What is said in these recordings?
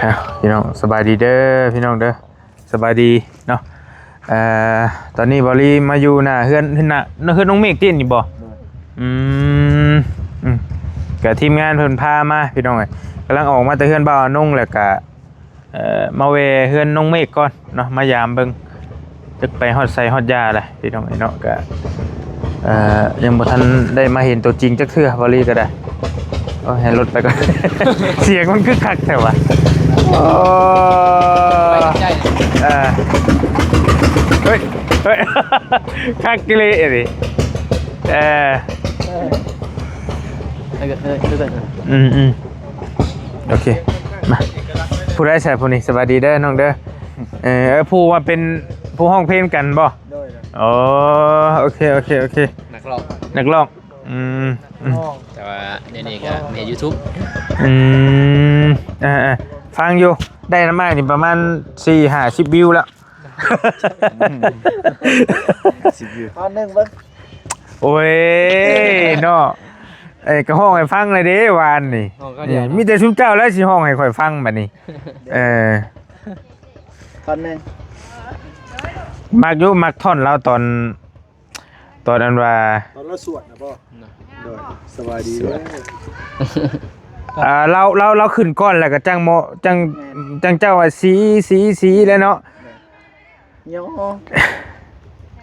ອ້າວ ພີ່ນ້ອງ ສະບາຍດີເດີພີ່ນ້ອງເດີ ສະບາຍດີເນາະ. ເອີ ຕອນນີ້ບ່າວລີມາຢູ່ໜ້າເຮືອນ ເຮືອນ ເຮືອນນ້ອງເມກຕິ ນີ້ບໍ່? ໂດຍ ອືມ ອືມ ກະທີມງານເພິ່ນພາມາພີ່ນ້ອງເອີຍ ກຳລັງອອກມາແຕ່ເຮືອນບ່າວອານົງ ແລ້ວກະ ເອີ ມາແວ່ເຮືອນນ້ອງເມກກ່ອນເນາະ ມາຢາມເບິ່ງ ຈັກໄປຮອດໃສຮອດຢາແຫຼະພີ່ນ້ອງເອີຍເນາະ. ກະ ເອີ ຍັງບໍ່ທັນໄດ້ມາເຫັນຕົວຈິງຈັກເທື່ອ ບ່າວລີກໍໄດ້. ໂອ້ຍ ໃຫ້ລົດໄປກ່ອນ ສຽງມັນຄືຄັກແທ້ວະ. ໂອ້ ເອີ ເຮີ້ຍ ເຮີ້ຍ ຄັກອີ່ຫຼີນີ້ ເອີ ອືມໆ ໂອເຄ ມາ ຜູ້ໃດໃສ່ຜູ້ນີ້? ສະບາຍດີເດີນ້ອງເດີ. ເອີ ຜູ້ວ່າເປັນຜູ້ຮ້ອງເພງກັນບໍ່? ໂດຍ ໂອ້ ໂອເຄ ໂອເຄ ໂອເຄ ນັກຮ້ອງ ນັກຮ້ອງ ອືມ ອືມ ແຕ່ວ່າດຽວນີ້ກໍເຮັດ YouTube ອືມ ອ່າໆ ຟັງຢູ່ ໄດ້ນຳອ້າຍນີ້ປະມານສີ່ຫ້າສິບວິວແລ້ວ ສິບວິວ ຕອນໜຶ່ງເບິ່ງ ໂອ້ຍ ເນາະ ເອີ ກໍຮ້ອງໃຫ້ຟັງແລ້ວເດ້ວານນີ້ ມີແຕ່ຊຸມເຈົ້າແຫຼະຊິຮ້ອງໃຫ້ຂ້ອຍຟັງບັດນີ້. ເອີ ຕອນໜຶ່ງ ມັກຢູ່ ມັກທ່ອນລາວຕອນ ຕອນອັນວ່າ ຕອນລາວສວດນະບໍ່? ໂດຍ ສະບາຍດີເດີ ອ່າ ລາວ ລາວ ລາວຂຶ້ນກ່ອນ ແລ້ວກໍຈັ່ງເມາະ ຈັ່ງ ຈັ່ງເຈົ້າວ່າສີ ສີ ສີແຫຼະເນາະ. ຍໍ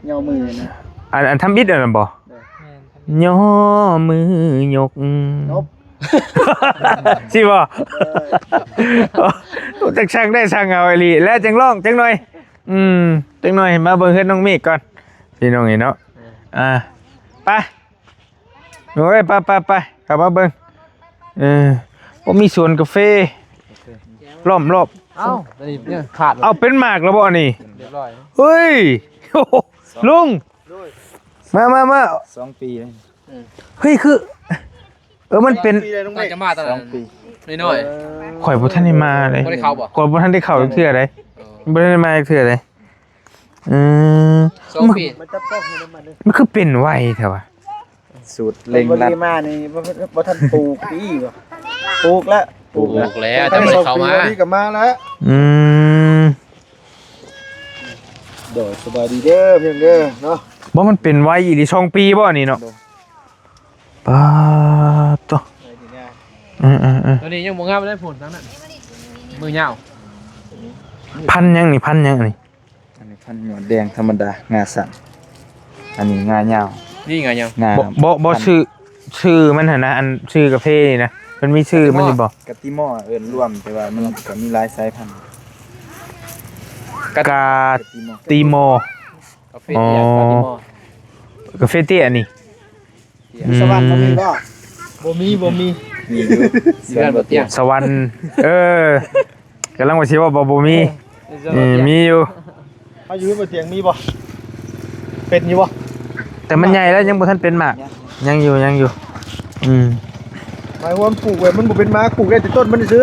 ຍໍມືນະ ອັນ ອັນທຳອິດອັນນັ້ນບໍ່? ໂດຍ ຍໍມືຍົກ ຍົກ ຊິບໍ່? ໂອ້ ຈັກຊ່າງໄດ້ຊ່າງເອົາອີ່ຫຼີ ແລ້ວຈັ່ງຮ້ອງຈັກໜ່ອຍ. ອືມ ຈັກໜ່ອຍມາເບິ່ງເຮືອນນ້ອງເມກກ່ອນ ພີ່ນ້ອງເອີຍເນາະ. ອ່າ ໄປ ໂອ້ຍ ໄປໆໆ ເຂົ້າມາເບິ່ງ. ເອີ ໂອ້ ມີສວນກາເຟລ້ອມຮອບ. ເອົ້າ ອັນນີ້ຍັງຂາດ ເອົາ ເປັນໝາກແລ້ວບໍ່ອັນນີ້? ຮຽບຮ້ອຍ ເຮີ້ຍ ລຸງ ມາໆໆ ສອງປີແລ້ວ. ເຮີ້ຍ ຄື ເອີ ມັນເປັນ ໜ້າຈະມາຕອນນັ້ນ ສອງປີ ນ້ອຍໆ ຂ້ອຍບໍ່ທັນໄດ້ມາເດ້ ບໍ່ໄດ້ເຂົ້າບໍ່? ຂ້ອຍບໍ່ທັນໄດ້ເຂົ້າຈັກເທື່ອເດ້ ເອີ ບໍ່ທັນໄດ້ມາຈັກເທື່ອເດ້. ອືມ ສອງປີ ມັນ ມັນຄືເປັນໄວແທ້ວະ? ສູດເລັ່ງລັດ ມານີ້ບໍ່ ບໍ່ທັນປູກປີບໍ່? ປູກແລ້ວ ປູກແລ້ວ ແຕ່ບໍ່ໄດ້ເຂົ້າມາ ສອງປີນີ້ກໍມາແລ້ວ. ອືມ ໂດຍ ສະບາຍດີເດີພຽງເດີເນາະ. ບໍ່ ມັນເປັນໄວອີ່ຫຼີ ສອງປີບໍ່ນີ້ເນາະ? ໂດຍ ປາດໂທ້ ເອີໆໆ ຕົວນີ້ຍັງບໍ່ງາມເລີຍ ພຸ້ນທາງນັ້ນ ມືຍາວ. ພັນຫຍັງນີ້? ພັນຫຍັງອັນນີ້? ອັນນີ້ພັນຍອດແດງທຳມະດາ ງາສັ້ນ ອັນນີ້ງາຍາວ ນີ້ງາຍາວ ງາ ບໍ່ ບໍ່ ບໍ່ ຊື່ ຊື່ມັນຫັ້ນນະ ອັນຊື່ກາເຟນີ້ນະ ມັນມີຊື່ມັນຢູ່ບໍ່? ກະຕິມໍ ເອີ້ນລວມ ແຕ່ວ່າມັນກໍມີຫຼາຍສາຍພັນ ກະ ກະຕິມໍ ກາເຟເຕຍ ກາຕິມໍ ກາເຟເຕຍນີ້. ຢູ່ສະຫວັນບໍ່ມີບໍ່? ບໍ່ມີ ບໍ່ມີ ມີຢູ່ ຢູ່ເຮືອນບໍ່ຕຽງ ສະຫວັນ ເອີ ກຳລັງວ່າຊິເວົ້າບໍ່ ບໍ່ມີ ເອີ ມີຢູ່. ເຮົາຢູ່ເຮືອນບໍ່ຕຽງມີບໍ່? ເປັນຢູ່ບໍ່? ແຕ່ມັນໃຫຍ່ແລ້ວ ຍັງບໍ່ທັນເປັນໝາກ ຍັງຢູ່ ຍັງຢູ່. ອືມ ໝາຍຄວາມປູກໄວ້ ມັນບໍ່ເປັນໝາກ ປູກໄດ້ແຕ່ຕົ້ນມັນຊື່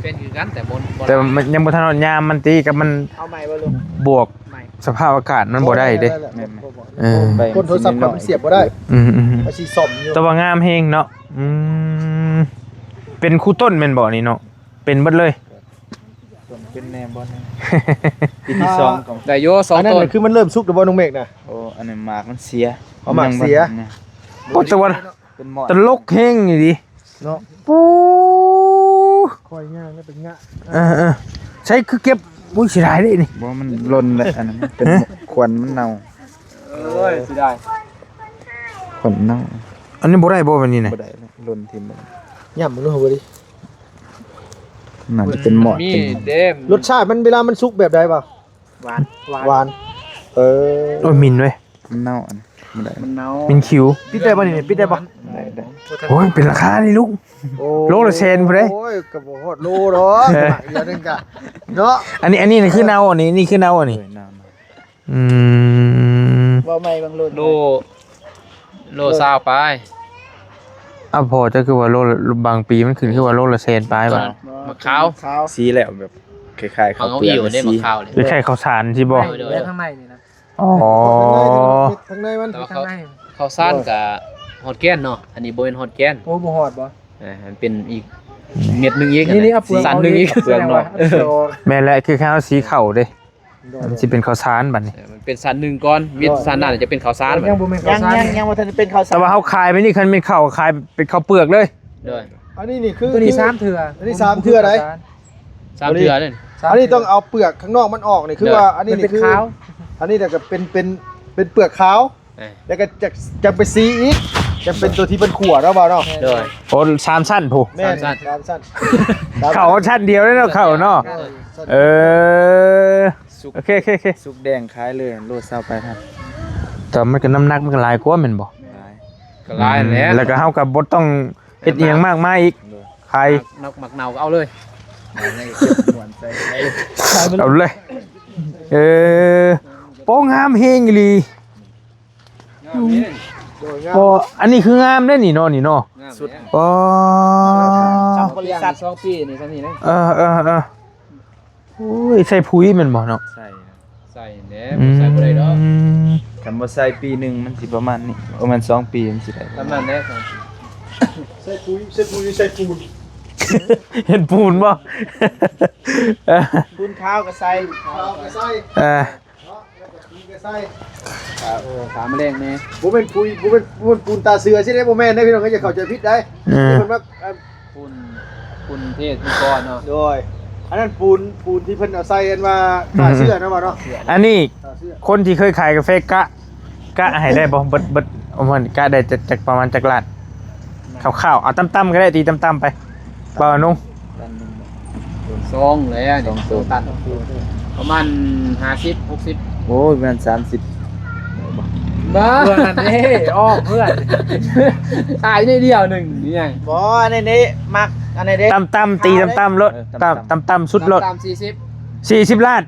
ເປັນຄືກັນ ແຕ່ບໍ່ ແຕ່ມັນຍັງບໍ່ທັນຮອດຍາມມັນຕິ ກັບມັນ ເອົາໃໝ່ບໍ່ລູກ? ບວກ ສະພາບອາກາດມັນບໍ່ໄດ້ເດ້. ແມ່ນໆ ເອີ ກົນໂທລະສັບຂ້ອຍມັນສຽບບໍ່ໄດ້. ອືມໆ ວ່າຊິສ້ອມຢູ່ ແຕ່ວ່າງາມແຮງເນາະ. ອືມ ເປັນຄູ່ຕົ້ນແມ່ນບໍ່ນີ້ເນາະ? ເປັນເບິດເລີຍ ຕົ້ນເປັນແດ່ບໍ່ແນ່ ປີທີສອງກໍ ໄດ້ຢູ່ສອງ ອັນນັ້ນ ຕົ້ນ ຄືມັນເລີ່ມສຸກແລ້ວບໍ່ນ້ອງເມກນະ? ໂອ້ ອັນນັ້ນໝາກມັນເສຍ ເອົາໝາກເສຍ ໂອ້ ແຕ່ວ່າ ເປັນໝໍ້ ຕະຫຼົກແຮງອີ່ຫຼີເນາະ. ປູ ຂ້ອຍຍ່າງໄດ້ໄປງະ ເອີໆ ໃສຄືເກັບ ອຸ້ຍ ເສຍດາຍເດ້ນີ້. ບໍ່ ມັນຫຼົ່ນແຫຼະ ອັນນັ້ນມັນເປັນ ຂວັນມັນເນົ່າ. ໂອ້ຍ ເສຍດາຍ ຂວັນເນົ່າ. ອັນນີ້ບໍ່ໄດ້ບໍ່ ແບບນີ້ນະ? ບໍ່ໄດ້ ຫຼົ່ນຖິ້ມ ຫຍ້ຳເບິ່ງດູ ບໍ່ດີ ໜ້າຈະເປັນໝໍ້ ມີເດ້. ລົດຊາດມັນເວລາມັນສຸກແບບໃດວະ? ຫວານ ຫວານ ຫວານ ເອີ ໂອ້ຍ ໝິ່ນເວີຍ. ມັນເນົ່າ ອັນ ບໍ່ໄດ້ ມັນເນົ່າ ມັນຂິວ. ປິດໄດ້ບໍ່ນີ້? ປິດໄດ້ບໍ່? ໄດ້ ໄດ້. ໂອ້ຍ ເປັນລາຄານີ້ລູກ ໂອ້ ໂລລະແສນພຸ້ນເດ້. ໂອ້ຍ ກໍບໍ່ຮອດໂລດອກ ເອີ ໝາກດຽວໜຶ່ງກະເນາະ. ອັນນີ້ ອັນນີ້ຄືເນົ່າ ອັນນີ້ ນີ້ຄືເນົ່າ ອັນນີ້ ເອີ ເນົ່າ ເນົ່າ. ອືມ ເວົ້າໃໝ່ເບິ່ງໂລ ໂລ ໂລຊາວປາຍ. ອ້າວ ພໍ່ ເຈົ້າຄືວ່າໂລ ບາງປີມັນຂຶ້ນຄືວ່າໂລລະແສນປາຍຫວາ? ໝາກຂາວ ສີແລ້ວແບບຄ້າຍໆ ເຂົ້າເປືອກ ສີ ຄ້າຍໆເຂົ້າສານຊີ້ບໍ່? ໂດຍໆ ແລ້ວຂ້າງໃນນີ້ນະ ອໍ ຂ້າງໃນມັນ ແຕ່ວ່າເຂົ້າ ເຂົ້າສານກະຮອດແກ່ນເນາະ ອັນນີ້ບໍ່ແມ່ນຮອດແກ່ນ. ໂອ້ ບໍ່ຮອດບໍ່? ແ ເອີ ມັນເປັນອີກເມັດໜຶ່ງອີກ ນີ້ ນີ້ ເອົາເປືອກ ຊັ້ນໜຶ່ງອີກ ເອົາເປືອກ ເອົາເປືອກ ເນາະ ເອີ ເອົາເປືອກ ແມ່ນແຫຼະ ຄືເຮົາສີເຂົ້າເດ້ ໂດຍ ມັນຊິເປັນເຂົ້າສານບັດນີ້ ເອີ ມັນເປັນຊັ້ນໜຶ່ງກ່ອນ ເມັດຊັ້ນນັ້ນຈະເປັນເຂົ້າສານບັດ ຍັງບໍ່ແມ່ນເຂົ້າສານ ຍັງ ຍັງ ຍັງບໍ່ທັນເປັນເຂົ້າສານ ແຕ່ວ່າເຮົາຂາຍໄປນີ້ ຄັນແມ່ນເຂົ້າ ຂາຍເປັນເຂົ້າເປືອກເລີຍ ໂດຍ ອັນນີ້ນີ້ຄື ຕົວນີ້ສາມເທື່ອ ອັນນີ້ສາມເທື່ອໃດ ສາມເທື່ອເດ້ ສາມເທື່ອ ອັນນີ້ຕ້ອງເອົາເປືອກຂ້າງນອກມັນອອກນີ້ ຄື ໂດຍ ວ່າອັນນີ້ນີ້ຄື ອັນນີ້ແລ້ວກໍເປັນ ເປັນ ເປັນເປືອກຂາວ ເອີ ແລ້ວກໍຈະ ຈະໄປສີອີກ ຈະເປັນຕົວທີ່ເພິ່ນຂົ້ວເນາະ ບ່າວເນາະ ໂດຍ ໂອ້ ສາມຊັ້ນພຸ້ນ ແມ່ນ ສາມຊັ້ນ ສາມຊັ້ນ ເຂົ້າຊັ້ນດຽວເລີຍເນາະ ເຂົ້າເນາະ ເອີ ເອີ ສຸກ ໂອເຄ ໂອເຄ ໂອເຄ ສຸກແດງຂາຍເລີຍ ໂລຊາວປາຍພັນ ແຕ່ມັນກໍນ້ຳໜັກມັນກໍຫຼາຍກວ່າແມ່ນບໍ່? ຫຼາຍ ກໍຫຼາຍແຫຼະ ອືມ ແລ້ວກໍເຮົາກໍບໍ່ຕ້ອງ ເຮັດອີ່ຫຍັງມາກມາຍອີກ ໂດຍ ຂາຍ ໝາກ ໝາກເນົ່າກໍເອົາເລີຍ ເອົາເລີຍ ເອີ ໂອ້ ງາມແຮງອີ່ຫຼີ ງາມເດ້ ໂອ້ ອັນນີ້ຄືງາມເດ້ນີ້ເນາະ ນີ້ເນາະ ງາມແຫຼະ ໂອ້ ສອງບໍລິສັດ ສອງປີນີ້ ສ່ຳນີ້ນະ ເອີ ເອີ ເອີ ໂອ້ຍ ໃສ່ປຸ໋ຍແມ່ນບໍ່ເນາະ? ໃສ່ ໃສ່ແຫຼະ ອືມ ບໍ່ໃສ່ບໍ່ໄດ້ດອກ ຄັນບໍ່ໃສ່ປີໜຶ່ງມັນຊິປະມານນີ້ ປະມານສອງປີມັນຊິໄດ້ ປະມານນັ້ນແຫຼະ ສອງປີ ໃສ່ປຸ໋ຍ ໃສ່ປຸ໋ຍ ໃສ່ປູນ ເຫັນປູນບໍ່? ປູນຂາວກໍໃສ່ ຂາວກໍໃສ່ ເອີ ເນາະ ແລ້ວກໍປຸ໋ຍກໍໃສ່ ເອີ ຂາມະແລງແດ່ ບໍ່ແມ່ນປຸ໋ຍ ບໍ່ແມ່ນ ບໍ່ແມ່ນປູນຕາເສືອຊີ້ເດ້ ບໍ່ແມ່ນເດ້ ພີ່ນ້ອງ ຢ່າເຂົ້າໃຈຜິດໄດ໋ ເອີ ເພິ່ນວ່າ ປູນ ປູນເທດມັງກອນເນາະ ໂດຍ ອັນນັ້ນປູນ ປູນທີ່ເພິ່ນເອົາໃສ່ອັນວ່າຂ້າເຊື້ອນະ ວ່າເນາະ ອັນນີ້ ຂ້າເຊື້ອ ຄົນທີ່ເຄີຍຂາຍກາເຟກະ ກະໃຫ້ໄດ້ບໍ່? ເບິດ ເບິດ ເອົາເງິນກະໄດ້ຈັກ ຈັກປະມານຈັກລ້ານ? ຄ່າວໆ ເອົາຕ່ຳໆກໍໄດ້ ຕີຕ່ຳໆໄປ ບ່າວນຸ່ງ ຕັນໜຶ່ງ ສອງແຫຼະ ສອງ ສອງຕັນ ປະມານຫ້າສິບ ຫົກສິບ ໂອ້ຍ ປະມານສາມສິບ ບໍ່ ເພື່ອນເດ້ ອ້ອມເພື່ອນ ຂາຍໜ້ອຍດຽວໜຶ່ງ ອີຫຍັງ ບໍ່ ອັນນີ້ນີ້ ມັກ ອັນນີ້ເດ້ ຕ່ຳໆ ຕີຕ່ຳໆໂລດ ເອີ ຕ່ຳໆ ຕ່ຳໆສຸດໂລດ ຕ່ຳໆສີ່ສິບ ສີ່ສິບລ້ານ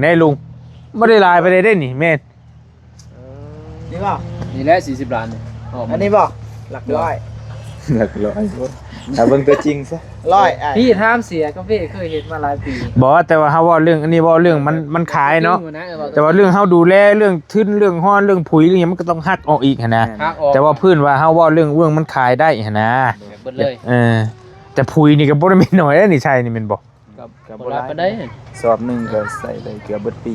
ແນ່ລຸງ ບໍ່ໄດ້ຫຼາຍປານໃດເດ້ນີ້ ແມ່ນ ເອີ ນີ້ບໍ່? ນີ້ແຫຼະສີ່ສິບລ້ານນີ້ ອັນນີ້ບໍ່? ຫຼັກຮ້ອຍ ຫຼັກຮ້ອຍ ຖ້າເບິ່ງຕົວຈິງຊະ ຮ້ອຍ ອ້າຍ ພີ່ຖາມເສຍກາເຟ ເຄີຍເຮັດມາຫຼາຍປີ ບໍ່ ແຕ່ວ່າເຮົາເວົ້າເລື່ອງ ອັນນີ້ເວົ້າເລື່ອງມັນ ມັນຂາຍເນາະ ແຕ່ວ່າເລື່ອງເຮົາດູແລ ເລື່ອງທຶນ ເລື່ອງຮອນ ເລື່ອງປຸ໋ຍ ເລື່ອງຫຍັງ ມັນກໍຕ້ອງຫັກອອກອີກຫັ້ນນະ ແມ່ນ ແຕ່ວ່າພື້ນວ່າເຮົາເວົ້າເລື່ອງ ເລື່ອງມັນຂາຍໄດ້ຫັ້ນນະ ເບິດເລີຍ ເອີ ແຕ່ປຸ໋ຍນີ້ກໍບໍ່ໄດ້ແມ່ນໜ້ອຍເດ້ນີ້ ໃສ່ນີ້ແມ່ນບໍ່? ກໍ ກໍບໍ່ຫຼາຍປານໃດ ສອບໜຶ່ງກໍໃຊ້ໄດ້ເກືອບເບິດປີ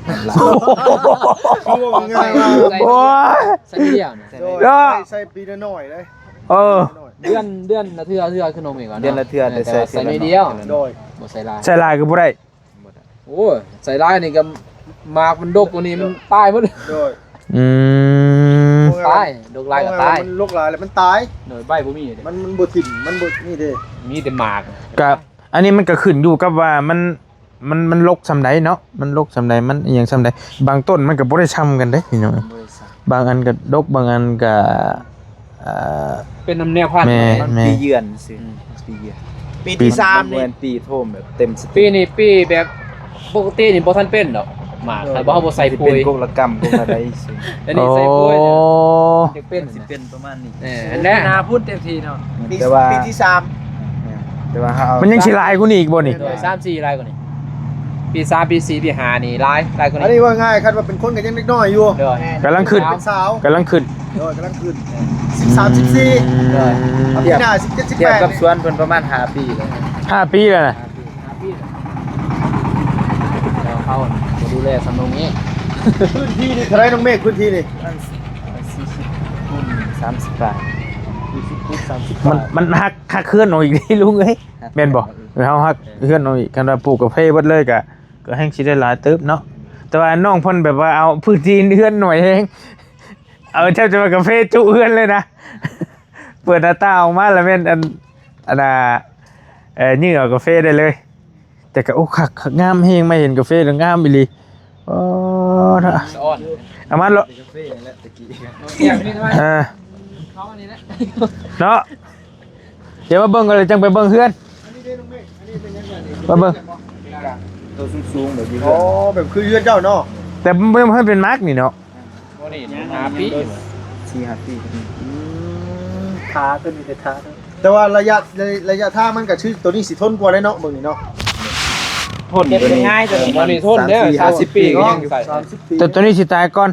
ຄືວ່າງ່າຍວ່າ ໂອ້ຍ ໃສ່ເທື່ອນະ ໂດຍ ເນາະ ໃສ່ ໃສ່ປີລະໜ້ອຍເດ້ ເອີ ເດືອນ ເດືອນລະເທື່ອ ເທື່ອຄືນ້ອງເມກວ່າ ເດືອນລະເທື່ອ ແຕ່ໃສ່ ໃສ່ໜ້ອຍດຽວ ໂດຍ ບໍ່ໃສ່ຫຼາຍ ໃສ່ຫຼາຍກໍບໍ່ໄດ້ ບໍ່ໄດ້ ໂອ້ຍ ໃສ່ຫຼາຍນີ້ກໍໝາກມັນດົກກວ່ານີ້ມັນຕາຍໝົດ ໂດຍ ອືມ ຕາຍ ດົກຫຼາຍກໍຕາຍ ມັນດົກຫຼາຍແລ້ວມັນຕາຍ ໂດຍ ໃບບໍ່ມີເດ້ ມັນ ມັນບໍ່ຖິ້ມ ມັນບໍ່ນີ້ເດ້ ມີແຕ່ໝາກ ກໍ ອັນນີ້ມັນກໍຂຶ້ນຢູ່ກັບວ່າມັນ ມັນ ມັນລົກສ່ຳໃດເນາະ ມັນລົກສ່ຳໃດ ມັນອີ່ຫຍັງສ່ຳໃດ ບາງຕົ້ນມັນກໍບໍ່ໄດ້ສ່ຳກັນເດ້ພີ່ນ້ອງ ບໍ່ໄດ້ສ່ຳ ບາງອັນກໍດົກ ບາງອັນກໍ ເອີ ເປັນນຳແນວພັນ ແມ່ນ ມັນ ແມ່ນ ປີເຍືອນຊື່ ອືມ ປີເຍືອນ ປີ ປີ ທີສາມນີ້ ມັນບໍ່ແມ່ນປີໂທມແບບເຕັມສະຕິ ປີນີ້ປີແບບປົກກະຕິນີ້ບໍ່ທັນເປັນດອກ ໝາກ ໂດຍ ຖ້າບໍ່ ເຮົາບໍ່ໃສ່ປຸ໋ຍ ຊິເປັນກົກລະກຳ ກົກລະໃດຊື່ ອັນນີ້ໃສ່ປຸ໋ຍ ໂອ້ ມັນຈະເປັນ ມັນຊິເປັນ ປະມານນີ້ ເອີ ອັນນັ້ນ ໜ້າພຸ້ນເຕັມທີ່ເນາະ ແຕ່ວ່າ ປີທີສາມ ແມ່ນ ແຕ່ວ່າເຮົາເອົາ ມັນຍັງຊິຫຼາຍກວ່ານີ້ອີກບໍ່ນີ້? ໂດຍ ສາມສີ່ຫຼາຍກວ່ານີ້ ປີສາມ ປີສີ່ ປີຫ້ານີ້ຫຼາຍ ຫຼາຍກວ່ານີ້ ອັນນີ້ວ່າງ່າຍ ຄັນວ່າເປັນຄົນກໍຍັງເດັກນ້ອຍຢູ່ ໂດຍ ກຳລັງຂຶ້ນ ເປັນສາວ ກຳລັງຂຶ້ນ ໂດຍ ກຳລັງຂຶ້ນ ສິບສາມ ສິບສີ່ ອືມ ໂດຍ ປີໜ້າສິບເຈັດ ສິບແປດ ທຽບກັບສວນເພິ່ນປະມານຫ້າປີແລ້ວ ຫ້າປີແລ້ວນະ ຫ້າປີ ຫ້າປີແລ້ວ ແຕ່ວ່າເຮົາບໍ່ດູແລສ່ຳນ້ອງເມກ ພື້ນທີ່ນີ້ເທົ່າໃດນ້ອງເມກ ພື້ນທີ່ນີ້? ມັນສີ່ສິບຄູນສາມສິບປາຍ ສີ່ສິບຄູນສາມສິບ ມັນ ປາຍ ມັນຫັກ ຫັກເຮືອນອອກອີກເດ້ລຸງເອີຍ ແມ່ນບໍ່? ເຮົາຫັກເຮືອນອອກອີກ ຄັນວ່າປູກກາເຟເບິດເລີຍກະ ກໍແຮ່ງຊິໄດ້ຫຼາຍເຕີບເນາະ ແຕ່ວ່ານ້ອງເພິ່ນແບບວ່າເອົາພື້ນທີ່ເຮືອນໜ້ອຍແຮງ ເອົາແທບຈະວ່າກາເຟຈຸເຮືອນເລີຍນະ ເປີດໜ້າຕ່າງອອກມາແລ້ວແມ່ນອັນ ອັນນ່າ ເອີ ຍື່ເອົາກາເຟໄດ້ເລີຍ ແຕ່ກໍ ໂອ້ ຄັກ ຄັກ ງາມແຮງ ມາເຫັນກາເຟແລ້ວງາມອີ່ຫຼີ ໂອ້ ສະອອນ ເອົາມາໂລດ ກາເຟແຫຼະຕະກີ້ ເອີ ເນາະ ດຽວມາເບິ່ງກັນເລີຍ ຈັ່ງໄປເບິ່ງເຮືອນ ມາເບິ່ງ ໂຕສູງໆ ແບບຢູ່ເຮືອນ ອໍ ແບບຄືເຮືອນເຈົ້າເນາະ ແຕ່ມັນ ມັນເປັນໝາກນີ້ເນາະ ບໍ່ໄດ້ຫ້າປີ ສີ່ຫ້າປີ ອືມ ທາ ໂຕນີ້ແຕ່ທາ ແຕ່ວ່າໄລຍະ ໄລຍະທາງມັນກໍຄືໂຕນີ້ຊິທົນກວ່າເດ້ເນາະ ເບິ່ງນີ້ເນາະ ທົນ ເກັບໄດ້ງ່າຍ ໂຕນີ້ ໂຕນີ້ທົນເດ້ ສາມສິບ ສາມສິບປີ ກໍຍັງຢູ່ ສາມສິບປີ ແຕ່ໂຕນີ້ຊິຕາຍກ່ອນ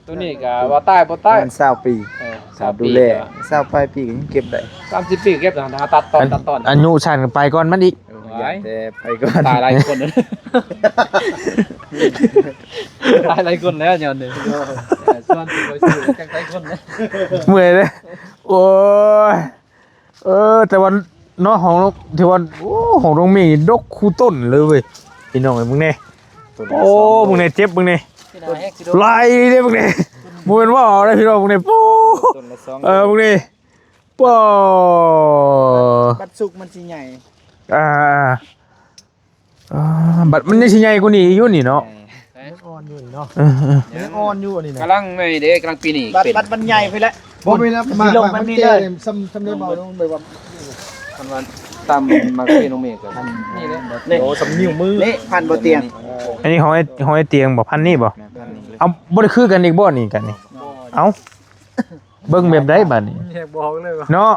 ໂຕນີ້ກໍວ່າຕາຍບໍ່ຕາຍ ປະມານຊາວປີ ເອີ ຊາວປີ ກໍດູແລ ຊາວປາຍປີກໍຍັງເກັບໄດ້ ສາມສິບປີເກັບນະ ຫາຕັດຕອນ ອັນ ຕັດຕອນ ອາຍຸສັ້ນໄປກ່ອນມັນອີກ ເອີ ຢາກແຕ່ໄປກ່ອນ ຕາຍຫຼາຍຄົນ ຕາຍຫຼາຍຄົນແລ້ວຍ້ອນນີ້ ເອີ ສ່ວນທີ່ຂ້ອຍຊື້ຈັກຫຼາຍຄົນນະ ເມື່ອຍເດ້ ໂອ້ຍ. ເອີ ແຕ່ວ່າເນາະ ຂອງ ທີ່ວ່າ ໂອ້ ຂອງນ້ອງມີ່ນີ້ດົກຄູ່ຕົ້ນເລີຍເວີຍ ພີ່ນ້ອງເອີຍ ເບິ່ງແດ່ ໂອ້ ເບິ່ງແດ່ ເຈັບເບິ່ງແດ່ ຫຼາຍເດ້ເບິ່ງແດ່ ບໍ່ແມ່ນວ່າເອົາເດ້ພີ່ນ້ອງ ເບິ່ງແດ່ ປູ້ ຕົ້ນລະສອງ ເອີ ເບິ່ງແດ່ ປູ້ ບັດສຸກມັນຊິໃຫຍ່ ອ່າ ອ່າ ບັດມັນຍັງຊິໃຫຍ່ກວ່ານີ້ຢູ່ນີ້ເນາະ ເອີ ຍັງອ່ອນຢູ່ນີ້ເນາະ ເອີ ເອີ ຍັງອ່ອນຢູ່ອັນນີ້ນະ ກຳລັງໃໝ່ເດ້ ກຳລັງປີນີ້ ບັດ ເປັນ ບັດມັນໃຫຍ່ພຸ້ນແຫຼະ ບໍ່ແມ່ນ ມັນ ມັນ ມັນແກ່ ມັນ ມັນ ມັນແກ່ ສ່ຳ ສ່ຳເດີມເອົາລົງໄປວ່າ ຄັນວ່າຕາມມັກເປັນນ້ອງເມກກໍນີ້ແຫຼະ ໂອ້ ສ່ຳນິ້ວມື ນີ້ພັນບໍ່ຕຽງ ອັນນີ້ຂອງໄອ້ ຂອງໄອ້ຕຽງບໍ່ ພັນນີ້ບໍ່ ແມ່ນພັນນີ້ເລີຍ ເອົາ ບໍ່ໄດ້ຄືກັນອີກບໍ່ນີ້ກັນນີ້ ເອົ້າ ເບິ່ງແບບໃດບາດນີ້ ແຍກບໍ່ອອກເລີຍ ເນາະ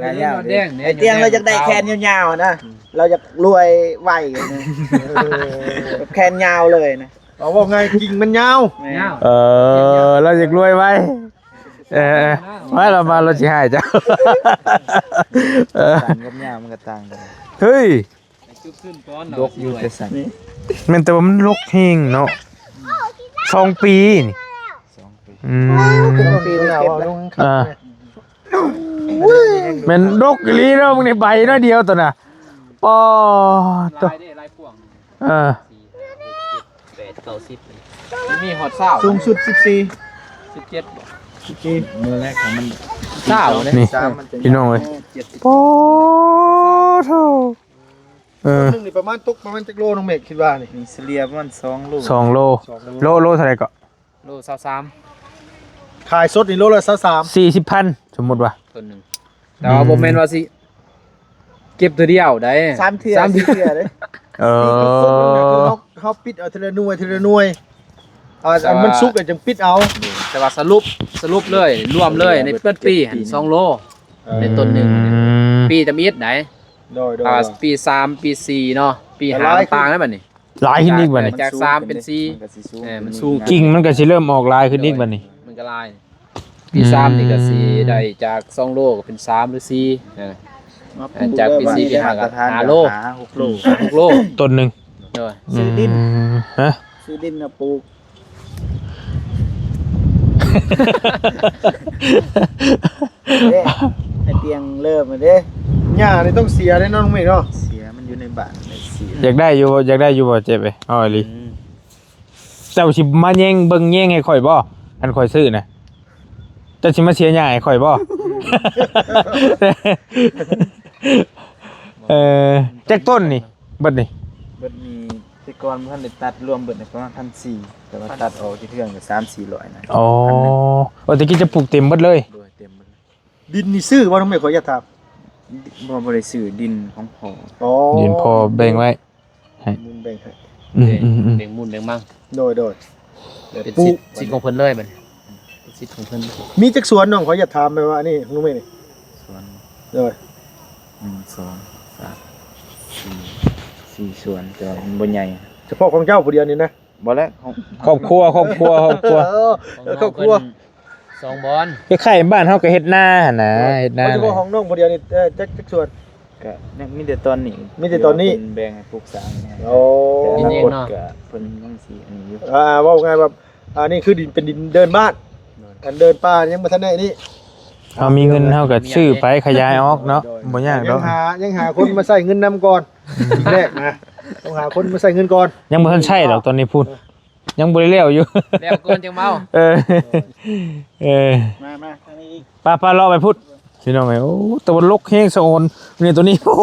ງານຍາວເດ້ ໄອ້ຕຽງລາວຢາກໄດ້ແຂນຍາວໆນະ ລາວຢາກລວຍໄວ ແບບແຂນຍາວເລີຍນະ ເອົາ ເວົ້າງ່າຍ ກິ່ງມັນຍາວ ແມ່ນ ເອີ ລາວຢາກລວຍໄວ ເອີ ມາລາວມາ ລາວຊິໃຫ້ເຈົ້າ ເອີ ສັ້ນກັບຍາວມັນກໍຕ່າງກັນ ເຮີ້ຍ ຈົບຂຶ້ນກ່ອນ ດົກຢູ່ແຕ່ສັ້ນ ແມ່ນ ແຕ່ວ່າມັນດົກແຮງເນາະ ສອງປີນີ້ ສອງປີ ອືມ ສອງປີນີ້ເກັບແລ້ວ ອ່າ ແມ່ນດົກອີ່ຫຼີເນາະ ມຶງນີ້ໃບໜ້ອຍດຽວໂຕນະ ປາດໂທ້ ຫຼາຍເດ້ ຫຼາຍພວງ ເອີ ສີ່ ຫ້າ ຫົກ ເຈັດ ແປດ ເກົ້າ ສິບ ມີຮອດຊາວ ສູງສຸດສິບສີ່ ສິບເຈັດ ສິບສີ່ ມື້ແລກຂອງມັນ ຊາວເດ້ ນີ້ ພີ່ນ້ອງເອີຍ ປາດໂທ້ ເອີ ໜຶ່ງນີ້ປະມານ ຕົກປະມານຈັກໂລ ນ້ອງເມກຄິດວ່ານີ້ ມີສະເລ່ຍປະມານສອງໂລ ສອງໂລ ສອງໂລ ໂລ ໂລເທົ່າໃດເກາະ? ໂລຊາວສາມ ຂາຍສົດນີ້ໂລລະຊາວສາມ ສີ່ສິບພັນ ສົມມຸດວ່າ ຕົ້ນໜຶ່ງ ແຕ່ວ່າ ອືມ ບໍ່ແມ່ນວ່າຊິເກັບເທື່ອດຽວໃດ໋ ສາມເທື່ອ ສາມເທື່ອ ສີ່ເທື່ອເດ້ ເອີ ເຮົາ ເຮົາປິດເອົາທີລະໜ່ວຍ ທີລະໜ່ວຍ ອ່າ ແຕ່ວ່າ ອັນມັນສຸກແລ້ວຈຶ່ງປິດເອົາ ແຕ່ວ່າສະຫຼຸບ ສະຫຼຸບເລີຍ ລວມເລີຍ ໃນເບິດປີຫັ້ນ ເຈັດປີ ສອງໂລ ເອີ ໃນຕົ້ນໜຶ່ງ ອືມ ປີທຳອິດໃດ໋ ໂດຍໆ ອ່າ ປີສາມ ປີສີ່ເນາະ ປີຫ້າມັນຕ່າງແລ້ວບັດນີ້ ຫຼາຍຂຶ້ນອີກບັດນີ້ ຈາກສາມເປັນສີ່ ມັນກໍຊິສູງ ເອີ ມັນສູງ ກິ່ງມັນກໍຊິເລີ່ມອອກຫຼາຍຂຶ້ນອີກບັດນີ້ ມັນກໍຫຼາຍ ປີສາມນີ້ກໍຊິໄດ້ຈາກສອງໂລກໍເປັນສາມຫຼືສີ່ ເອີ ຈາກປີສີ່ ປີຫ້າກໍຫ້າໂລ ຫົກໂລ ຫົກໂລ ຕົ້ນໜຶ່ງ ໂດຍ ຊື້ດິນ ອືມ ຮະ ຊື້ດິນມາປູກ ເດ້ ໃຫ້ຕຽງເລີ່ມເດ້ ຫຍ້ານີ້ຕ້ອງເສຍເດ້ນ້ອງເມກເນາະ ເສຍ ມັນຢູ່ໃນບ້ານເສຍ ຢາກໄດ້ຢູ່ບໍ່? ຢາກໄດ້ຢູ່ບໍ່? ເຈັບເອີຍ ເອົາອີ່ຫຼີ ອືມ ເຈົ້າຊິມາແຍງເບິ່ງແຍງໃຫ້ຂ້ອຍບໍ່? ຄັນຂ້ອຍຊື້ນະ ເຈົ້າຊິມາເສຍຫຍ້າໃຫ້ຂ້ອຍບໍ່? ເອີ ຈັກຕົ້ນນີ້ ເບິດນີ້? ເບິດນີ້ ແຕ່ກ່ອນບໍ່ທັນໄດ້ຕັດ ລວມເບິດນີ້ປະມານພັນສີ່ ແຕ່ວ່າຕັດອອກທີ່ເທື່ອກໍສາມສີ່ຮ້ອຍນະ ອໍ ເອີ ແຕ່ກີ້ຈະປູກເຕັມເບິດເລີຍ? ໂດຍ ເຕັມເບິດເລີຍ ດິນນີ້ຊື້ບໍ່ ນ້ອງເມກ ຂໍຢາກຖາມ? ບໍ່ ບໍ່ໄດ້ຊື້ ດິນຂອງພໍ່ ອໍ ດິນພໍ່ແບ່ງໄວ້ໃຫ້ ມູນແບ່ງໃຫ້ ອືມໆໆ ແບ່ງມູນແບ່ງມັງ ໂດຍໆ ເປັນສິດ ສິດຂອງເພິ່ນເລີຍບັດນີ້ ສິດຂອງເພິ່ນ ມີຈັກສວນນ້ອງ ຂໍຢາກຖາມແບບວ່າອັນນີ້ ນ້ອງເມກນີ້ ສວນ ໂດຍ ໜຶ່ງ ສອງ ສາມ ສີ່ ສີ່ສວນ ແຕ່ວ່າມັນບໍ່ໃຫຍ່ ສະເພາະຂອງເຈົ້າຜູ້ດຽວນີ້ນະ ບໍ່ແລ້ວ ຂອງ ຄອບຄົວ ຄອບຄົວ ຄອບຄົວ ເອີ ຄອບຄົວ ສອງບ່ອນ ຄ້າຍໆບ້ານເຮົາກໍເຮັດນາຫັ້ນນະ ເຮັດນາ ເພາະຂອງນ້ອງຜູ້ດຽວນີ້ ເອີ ຈັກ ຈັກສວນ ກະຍັງມີແຕ່ຕອນນີ້ ມີແຕ່ຕອນນີ້ ເພິ່ນແບ່ງໃຫ້ປູກສ້າງ ໂອ້ ແຕ່ອະນາຄົດກະເພິ່ນຍັງຊິອັນນີ້ຢູ່ ອ່າ ເວົ້າງ່າຍວ່າ ອັນນີ້ຄືດິນ ເປັນດິນເດີ່ນບ້ານ ໂດຍ ອັນເດີ່ນປ່າຍັງບໍ່ທັນໄດ້ນີ້ ເຮົາມີເງິນເຮົາກໍຊື້ໄປຂະຫຍາຍອອກເນາະ ໂດຍ ບໍ່ຍາກດອກ ຍັງຫາ ຍັງຫາຄົນມາໃຊ້ເງິນນຳກ່ອນ ທີແລກນະ ຕ້ອງຫາຄົນມາໃຊ້ເງິນກ່ອນ ຍັງບໍ່ທັນໃຊ້ດອກຕອນນີ້ພຸ້ນ ຍັງບໍ່ໄດ້ແລ້ວຢູ່ ແລ້ວກ່ອນຈັ່ງເວົ້າ ເອີ ເອີ ມາ ມາທາງນີ້ອີກ ໄປໆ ເລາະໄປພຸ້ນ ພີ່ນ້ອງເອີຍ ໂອ້ ຕາບໍ່ລົກແຮງສະອອນນີ້ ໂຕນີ້ ໂອ້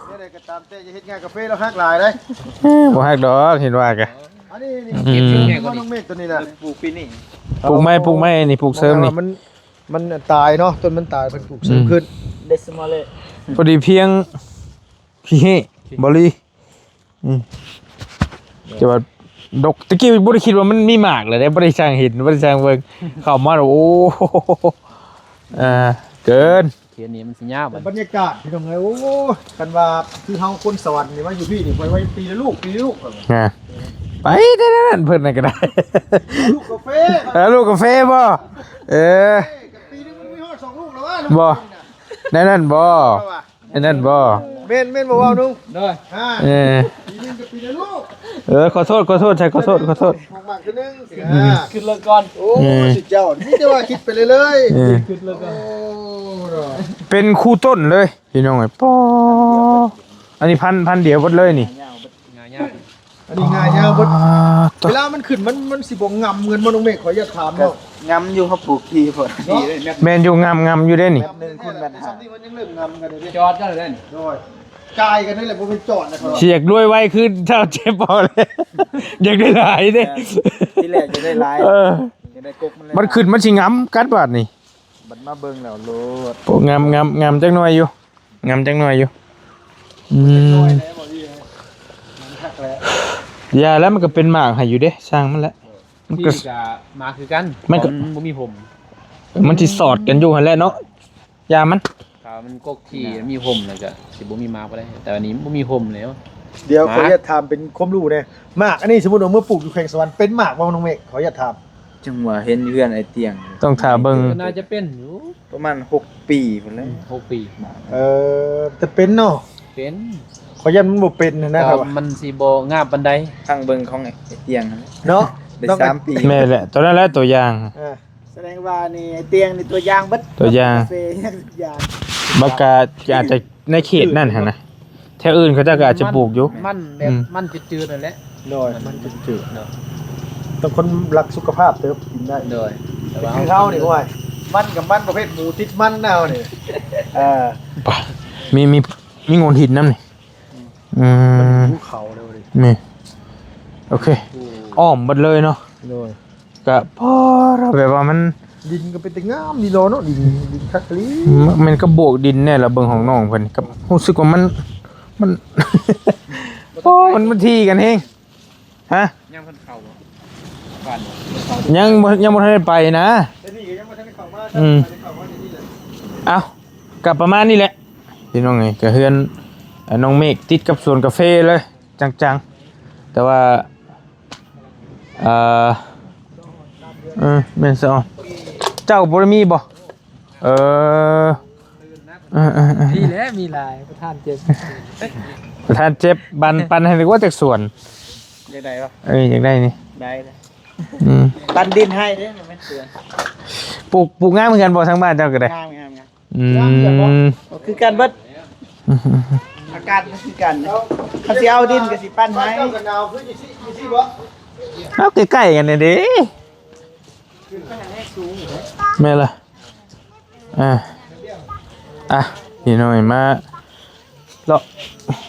ແນວໃດກໍຕາມແຕ່ ຢ່າເຮັດງານກາເຟລາວຮັກຫຼາຍເດ້ ເອີ ບໍ່ຮັກດອກ ເຫັນວ່າກະ ອັນນີ້ ອືມ ເກັບຊຸດໃຫຍ່ກວ່ານີ້ ນ້ອງເມກ ໂຕນີ້ນະ ປູກປີນີ້ ປູກໃໝ່ ປູກໃໝ່ ນີ້ ປູກເສີມນີ້ ມັນ ມັນຕາຍເນາະ ຕົ້ນມັນຕາຍ ເພິ່ນປູກເສີມ ອືມ ຂຶ້ນ ເດຊິມອລເລ ພໍດີພຽງ ຂີ້ເຫ ບໍລີ ອືມ ແຕ່ວ່າດົກ ຕະກີ້ບໍ່ໄດ້ຄິດວ່າມັນມີໝາກເລີຍເດ້ ບໍ່ໄດ້ຊ່າງເຫັນ ບໍ່ໄດ້ຊ່າງເບິ່ງ ເຂົ້າມາແລ້ວ ໂອ້ ເອີ ເກີນ ເຂດນີ້ມັນຊິຍາວບັດ ບັນຍາກາດພີ່ນ້ອງເອີຍ ໂອ້ ຄັນວ່າຄືເຮົາຄົນສະຫວັນນີ້ ມາຢູ່ພີ້ນີ້ ຂ້ອຍວ່າປີລະລູກ ປີລະລູກ ອ່າ ໄປແນວນັ້ນ ເພິ່ນນັ້ນກໍໄດ້ ລູກກາເຟ ເອີ ລູກກາເຟບໍ່? ເອີ ປີໜຶ່ງມັນມີຮອດສອງລູກແລ້ວວະ ບໍ່ ແນວນັ້ນບໍ່? ອັນນັ້ນບໍ່? ແມ່ນ ແມ່ນບໍ່ເວົ້າໜຸ່ງ? ໂດຍ ເອີ ປີໜຶ່ງກໍປີລະລູກ ເອີ ຂໍໂທດ ຂໍໂທດ ໃສ່ ຂໍໂທດ ຂໍໂທດ ຂອງມັນຄືໜຶ່ງ ອືມ ອ່າ ຂຶ້ນເລີຍກ່ອນ ໂອ້ ເອີ ສຸດຍອດ ມີແຕ່ວ່າຄິດໄປເລື້ອຍໆ ເອີ ຂຶ້ນເລີຍກ່ອນ ໂອ້ ເປັນຄູ່ຕົ້ນເລີຍ ພີ່ນ້ອງເອີຍ ປາ ອັນນີ້ພັນ ພັນດຽວເບິດເລີຍນີ້ ງາຍາວ ອັນນີ້ງ່າຍຍາວເບິດ ອ່າ ເວລາມັນຂຶ້ນ ມັນ ມັນຊິບໍ່ງຳເງິນບໍ່ ນ້ອງເມກ? ຂໍອະນຸຍາດຖາມເນາະ ງຳຢູ່ ເຮົາປູກທີ່ພຸ້ນ ແມ່ນຢູ່ ງຳ ງຳຢູ່ເດ້ນີ້ ແມັດໜຶ່ງຄູນແມັດຫ້າ ຊ່ຳນີ້ມັນຍັງເລີ່ມງຳກັນເດ້ ຈອດເຈົ້າເດ້ນີ້ ໂດຍ ຈ່າຍກັນນີ້ແຫຼະ ບໍ່ແມ່ນຈອດນະ ຊິຢາກລວຍໄວຄືເຈົ້າເຈັບພໍແລ້ວ ຢາກໄດ້ຫຼາຍເດ້ ແມ່ນ ທີແລກຢາກໄດ້ຫຼາຍ ເອີ ຢາກໄດ້ກົກມັນຫຼາຍ ມັນຂຶ້ນ ມັນຊິງຳກັນບາດນີ້ ບັດມາເບິ່ງແລ້ວໂລດ ໂອ້ ງາມ ງາມ ງາມຈັກໜ່ອຍຢູ່ ງາມຈັກໜ່ອຍຢູ່ ອືມ ຢ່າແລ້ວ ມັນກໍເປັນໝາກໃຫ້ຢູ່ເດ້ ຊ່າງມັນແຫຼະ ມັນກໍ ທີ່ກໍໝາກຄືກັນ ມັນກໍ ມັນບໍ່ມີຫົ່ມ ມັນຊິສອດກັນຢູ່ຫັ້ນແຫຼະເນາະ ຢ່າມັນ ຖ້າມັນກົກທີ່ມີຫົ່ມແລ້ວກໍຊິບໍ່ມີໝາກປານໃດ ແຕ່ອັນນີ້ບໍ່ມີຫົ່ມແລ້ວ ດຽວ ໝາກ ຂໍອະນຸຍາດຖາມເປັນຄວາມຮູ້ແດ່ ໝາກອັນນີ້ ສົມມຸດວ່າເມືອປູກຢູ່ແຂວງສະຫວັນ ເປັນໝາກບໍ່ ນ້ອງເມກ? ຂໍອະນຸຍາດຖາມ ຈັ່ງວ່າເຫັນຢູ່ເຮືອນອ້າຍຕຽງ ຕ້ອງຖ້າເບິ່ງ ກໍໜ້າຈະເປັນຢູ່ ປະມານຫົກປີພຸ້ນແຫຼະ ອືມ ຫົກປີ ເອີ ແຕ່ເປັນເນາະ ເປັນ ຂ້ອຍຢ້ານມັນບໍ່ເປັນຫັ້ນນະ ແຕ່ວ່າມັນຊິບໍ່ງາມປານໃດ ຟັງເບິ່ງຂອງອ້າຍຕຽງຫັ້ນແຫຼະ ເນາະ ໄດ້ສາມປີ ແມ່ນແຫຼະ ຕົວນັ້ນແຫຼະຕົວຢ່າງ ເອີ ສະແດງວ່ານີ້ໄອ້ຕຽງນີ້ຕົວຢ່າງເບິດ ຕົວຢ່າງ ກາເຟທຸກຢ່າງ ບັກກະອາດຈະໃນເຂດນັ້ນຫັ້ນນະ ແຖວອື່ນເຂົາເຈົ້າກໍອາດຈະປູກຢູ່ ມັນແບບ ອືມ ມັນຈືດໆນັ້ນແຫຼະ ໂດຍ ມັນຈືດໆເນາະ ຕ້ອງຄົນລັກສຸຂະພາບເຕີບກິນໄດ້ ໂດຍ ແຕ່ວ່າຄືເຮົານີ້ ໂອ້ຍ ມັນກັບມັນປະເພດໝູຕິດມັນນະເຮົານີ້ ເອີ ມີ ມີ ມີໂງ່ນຫີນນຳນີ້ ອືມ ອືມ ມັນມີພູເຂົາເດ້ ນີ້ ໂອເຄ ໂອ້ ອ້ອມເບິດເລີຍເນາະ ໂດຍ ກະພໍແບບວ່າມັນ ດິນກໍເປັນຕາງາມດີເນາະ ດິນ ດິນຄັກອີ່ຫຼີ ແມ່ນກະບວກດິນແດ່ລະ ເບິ່ງຂອງນ້ອງເພິ່ນ ກໍຮູ້ສຶກວ່າມັນ ມັນ ໂອ້ ມັນ ມັນຖີ່ກັນແຮງ ຮະ ຍັງບໍ່ທັນເຂົ້າບໍ່? ຫວານບໍ່? ຍັງບໍ່ ຍັງບໍ່ທັນໄດ້ໄປນະ ອືມ ເອົ້າ ກໍປະມານນີ້ແຫຼະ ພີ່ນ້ອງເອີຍ ກໍເຮືອນ ເອີ ນ້ອງເມກຕິດກັບສວນກາເຟເລີຍ ຈັງໆ ແຕ່ວ່າ ເອີ ເອີ ແມ່ນຊະ ເຈົ້າບໍ່ໄດ້ມີບໍ່? ເອີ ເອີໆໆ ມີແຫຼະ ມີຫຼາຍ ປະທານເຈັບ ປະທານເຈັບ ບັນ ປັນໃຫ້ ນຶກວ່າຈັກສວນ ຢາກໄດ້ບໍ່? ເອີ ຢາກໄດ້ນີ້ ໄດ້ເລີຍ ອືມ ປັນດິນໃຫ້ເດ້ ບໍ່ແມ່ນສວນ ປູກ ປູກງາມຄືກັນບໍ່ ທາງບ້ານເຈົ້າກໍໄດ້? ງາມໆໆ ອືມ ຄືກັນເບິດ ອາກາດມັນຄືກັນ ຄັນຊິເອົາດິນກໍຊິປັນໃຫ້ ເຈົ້າກໍໜາວຄືຢູ່ຊິ ຢູ່ຊິບໍ່? ເອົາໃກ້ໆກັນນີ້ເດ້ ແມ່ນລະ ອ່າ ອ່ະ ພີ່ນ້ອງມາເລາະ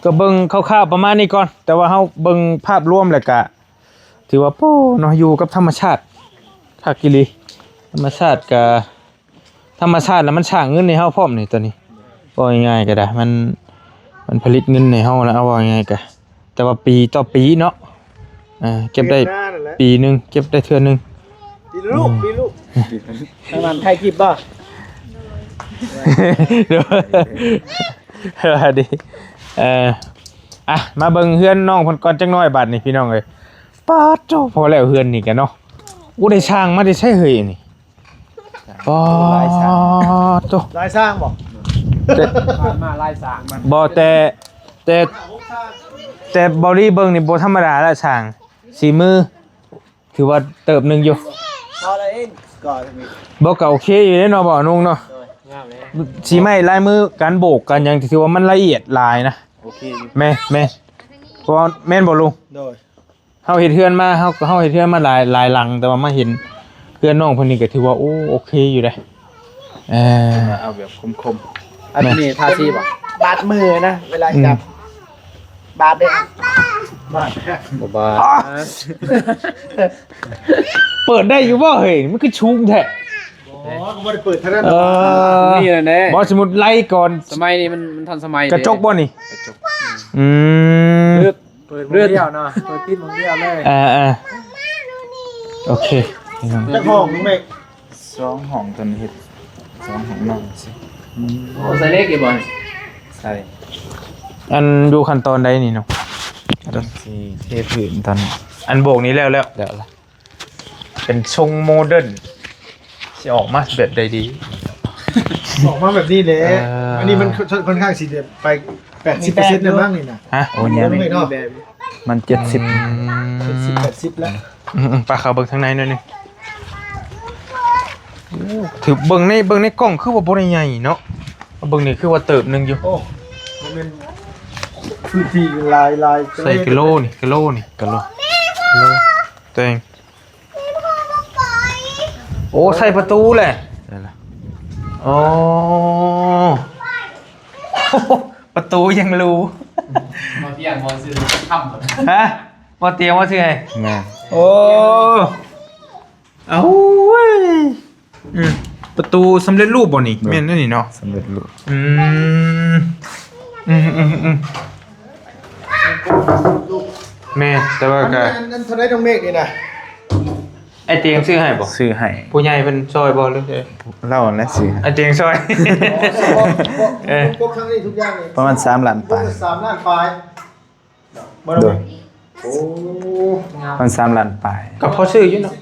ກໍເບິ່ງຄ່າວໆປະມານນີ້ກ່ອນ ແຕ່ວ່າເຮົາເບິ່ງພາບລວມແລ້ວກະ ຖືວ່າ ໂອ້ ເນາະ ຢູ່ກັບທຳມະຊາດ ຄັກອີ່ຫຼີ ທຳມະຊາດກະ ທຳມະຊາດລະມັນສ້າງເງິນໃຫ້ເຮົາພ້ອມນີ້ ໂຕນີ້ ເວົ້າງ່າຍໆກໍໄດ້ ມັນ ມັນຜະລິດເງິນໃຫ້ເຮົາລະ ເອົາ ເວົ້າງ່າຍໆກະ ແຕ່ວ່າປີຕໍ່ປີເນາະ ເອີ ເກັບໄດ້ ປີໜຶ່ງເກັບໄດ້ເທື່ອໜຶ່ງ ປີລູກ ອືມ ປີລູກ ປະມານຖ່າຍຄລິບບໍ່? ໂດຍ ສະຫວັດດີ ເອີ ອ່ະ ມາເບິ່ງເຮືອນນ້ອງເພິ່ນກ່ອນຈັກໜ້ອຍບາດນີ້ ພີ່ນ້ອງເອີຍ ປາດໂທ້ ພໍແລ້ວເຮືອນນີ້ກະເນາະ ໂອ້ ໄດ້ສ້າງມາແຕ່ໃສເຮີ້ຍນີ້? ປາດໂທ້ ຫຼາຍສ້າງບໍ່? ແຕ່ ຜ່ານມາຫຼາຍສ້າງ ບໍ່ ແຕ່ ແຕ່ ແຕ່ເບົາລີເບິ່ງນີ້ບໍ່ທຳມະດາລະ ສ້າງສີມື ຖືວ່າເຕີບໜຶ່ງຢູ່ ພໍແລ້ວເອງ ກໍ ບໍ່ ກໍໂອເຄຢູ່ເດ້ເນາະ ບໍ່ ອານຸງເນາະ ໂດຍ ງາມເດ້ ສີໄມ້ລາຍມື ການໂບກ ການຫຍັງ ຖືວ່າມັນລະອຽດຫຼາຍນະ ໂອເຄຢູ່ ແມ່ນ ແມ່ນ ເພາະວ່າ ແມ່ນບໍ່ລຸງ? ໂດຍ ເຮົາເຮັດເຮືອນມາ ເຮົາ ເຮົາເຮັດເຮືອນມາຫຼາຍ ຫຼາຍຫຼັງ ແຕ່ວ່າມາເຫັນເຮືອນນ້ອງເພິ່ນນີ້ກໍຖືວ່າ ໂອ້ ໂອເຄຢູ່ເດ້ ເອີ ເອົາແບບຄົມໆ ອັນນີ້ທາສີບໍ່? ບາດມືນະ ເວລາຈັບ ອືມ ບາດເດ້ ບາດ ບໍ່ບາດ ເປີດໄດ້ຢູ່ບໍ່ເຮີ້ຍ? ມັນຄືສູງແທ້ ອໍ ກໍບໍ່ໄດ້ເປີດເທົ່ານັ້ນ ເອີ ນີ້ແຫຼະ ບໍ່ ສົມມຸດໄລ່ກ່ອນ ສະໄໝນີ້ມັນ ມັນທັນສະໄໝ ກະຈົກບໍ່ນີ້? ກະຈົກ ອືມ ເປີດໝ່ອງດຽວເນາະ ເປີດປິດໝ່ອງດຽວເລີຍ ເອີໆ ໂອເຄ ຈັກຫ້ອງແມ່? ສອງຫ້ອງ ຕົວນີ້ເຮັດສອງຫ້ອງນອນ ອືມ ໂອ້ ໃສ່ເຫຼັກອີກບໍ່? ໃສ່ ອັນຢູ່ຂັ້ນຕອນໃດນີ້ເນາະ? ຕອນຊິເທພື້ນຕອນ ອັນໂບກນີ້ແລ້ວ ແລ້ວ ແລ້ວລະ ເປັນຊົງໂມເດີນ ຊິອອກມາແບບໃດດີ? ອອກມາແບບນີ້ແຫຼະ ເອີ ອັນນີ້ມັນຄ່ອນຂ້າງຊິແບບໄປແປດສິບເປີເຊັນແລ້ວມັ້ງນີ້ນະ. ຮະ? ໂອ້ ຍັງ ເນາະ ມັນເຈັດສິບ ອືມ ເຈັດສິບ ແປດສິບແລ້ວ. ອືມໆ ໄປເຂົ້າເບິ່ງທາງໃນໜ້ອຍໜຶ່ງ. ໂອ້ ຖືເບິ່ງໃນ ເບິ່ງໃນກ້ອງຄືວ່າບໍ່ໄດ້ໃຫຍ່ເນາະ ເບິ່ງນີ້ຄືວ່າເຕີບໜຶ່ງຢູ່. ໂອ້ ມັນແມ່ນພື້ນທີ່ຫຼາຍໆ ໃສ່ກິໂລນີ້ ກິໂລນີ້ ກິໂລ ກິໂລ ແຕ່ງ ໂອ້ ໃສ່ປະຕູແຫຼະ ໂອ້ ປະຕູຍັງຫຼູ່. ບໍ່ຕຽງບໍ່ຊື້ຄຳ ຮະ? ບໍ່ຕຽງບໍ່ຊື້ໃຫ້ ແມ່ນ ໂອ້ ເອົາເວີຍ ອືມ ປະຕູສຳເລັດຮູບບໍ່ນີ້? ໂດຍ ແມ່ນແນວນີ້ເນາະ ສຳເລັດຮູບ. ອືມ ອືມໆໆ ແມ່ນ ແຕ່ວ່າກໍ ອັນ ອັນເທົ່າໃດນ້ອງເມກນີ້ນະ? ອ້າຍຕຽງຊື້ໃຫ້ບໍ່? ຊື້ໃຫ້ ຜູ້ໃຫຍ່ເພິ່ນຊ່ອຍບໍ່ ຫຼື ລາວຫັ້ນແຫຼະຊື້ໃຫ້ ອ້າຍຕຽງຊ່ອຍ. ອໍ ສະເພາະ ເອີ ພວກທັງນີ້ທຸກຢ່າງນີ້ ປະມານສາມລ້ານປາຍ ສາມລ້ານປາຍ. ໂດຍ ໂອ້ ມັນສາມລ້ານປາຍ ກໍພໍຊື້ຢູ່ເນາະ.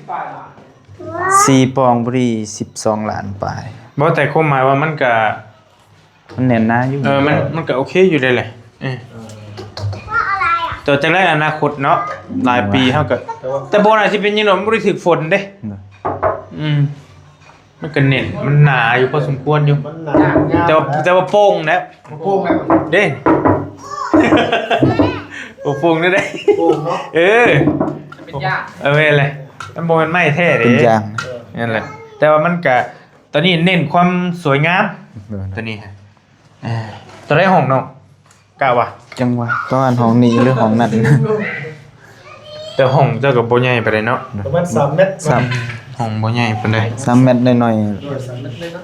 ສີ່ປອງພໍດີສິບສອງລ້ານປາຍ. ບໍ່ ແຕ່ຄວາມໝາຍວ່າມັນກະ ມັນແໜ້ນໜາຢູ່ ເອີ ມັນ ມັນກະໂອເຄຢູ່ເດ້ແຫຼະ ເອີ ແຕ່ຈັ່ງໃດອະນາຄົດເນາະ ຫຼາຍປີເຮົາກະ ແຕ່ບໍ່ໜ້າຊິເປັນຫຍັງດອກ ມັນບໍ່ໄດ້ຖືກຝົນເດ້. ໂດຍ ອືມ ມັນກໍແໜ້ນ ມັນໜາຢູ່ພໍສົມຄວນຢູ່ ມັນໜາ ແຕ່ວ່າ ແຕ່ວ່າໂປ່ງແຫຼະ ໂປ່ງແລ້ວເດ້ ບໍ່ໂປ່ງແນວໃດ ໂປ່ງເນາະ ເອີ ເປັນຢາງ ເອີ ແມ່ນແຫຼະ ມັນບໍ່ແມ່ນໄມ້ແທ້ເດ້ ເປັນຢາງ ເອີ ນັ້ນແຫຼະ ແຕ່ວ່າມັນກະ ຕອນນີ້ເນັ້ນຄວາມສວຍງາມ ເອີ ຕອນນີ້ ເອີ ຕອນໃດຫ້ອງນ້ອງ? ກະວ່າ ຈັ່ງວ່າຕ້ອງອັນຫ້ອງນີ້ຫຼືຫ້ອງນັ້ນ ແຕ່ຫ້ອງເຈົ້າກໍບໍ່ໃຫຍ່ປານໃດເນາະ ປະມານສາມແມັດ ສາມ ຫ້ອງບໍ່ໃຫຍ່ປານໃດ ສາມແມັດໜ້ອຍໆ ໂດຍ ສາມແມັດເລີຍເນາະ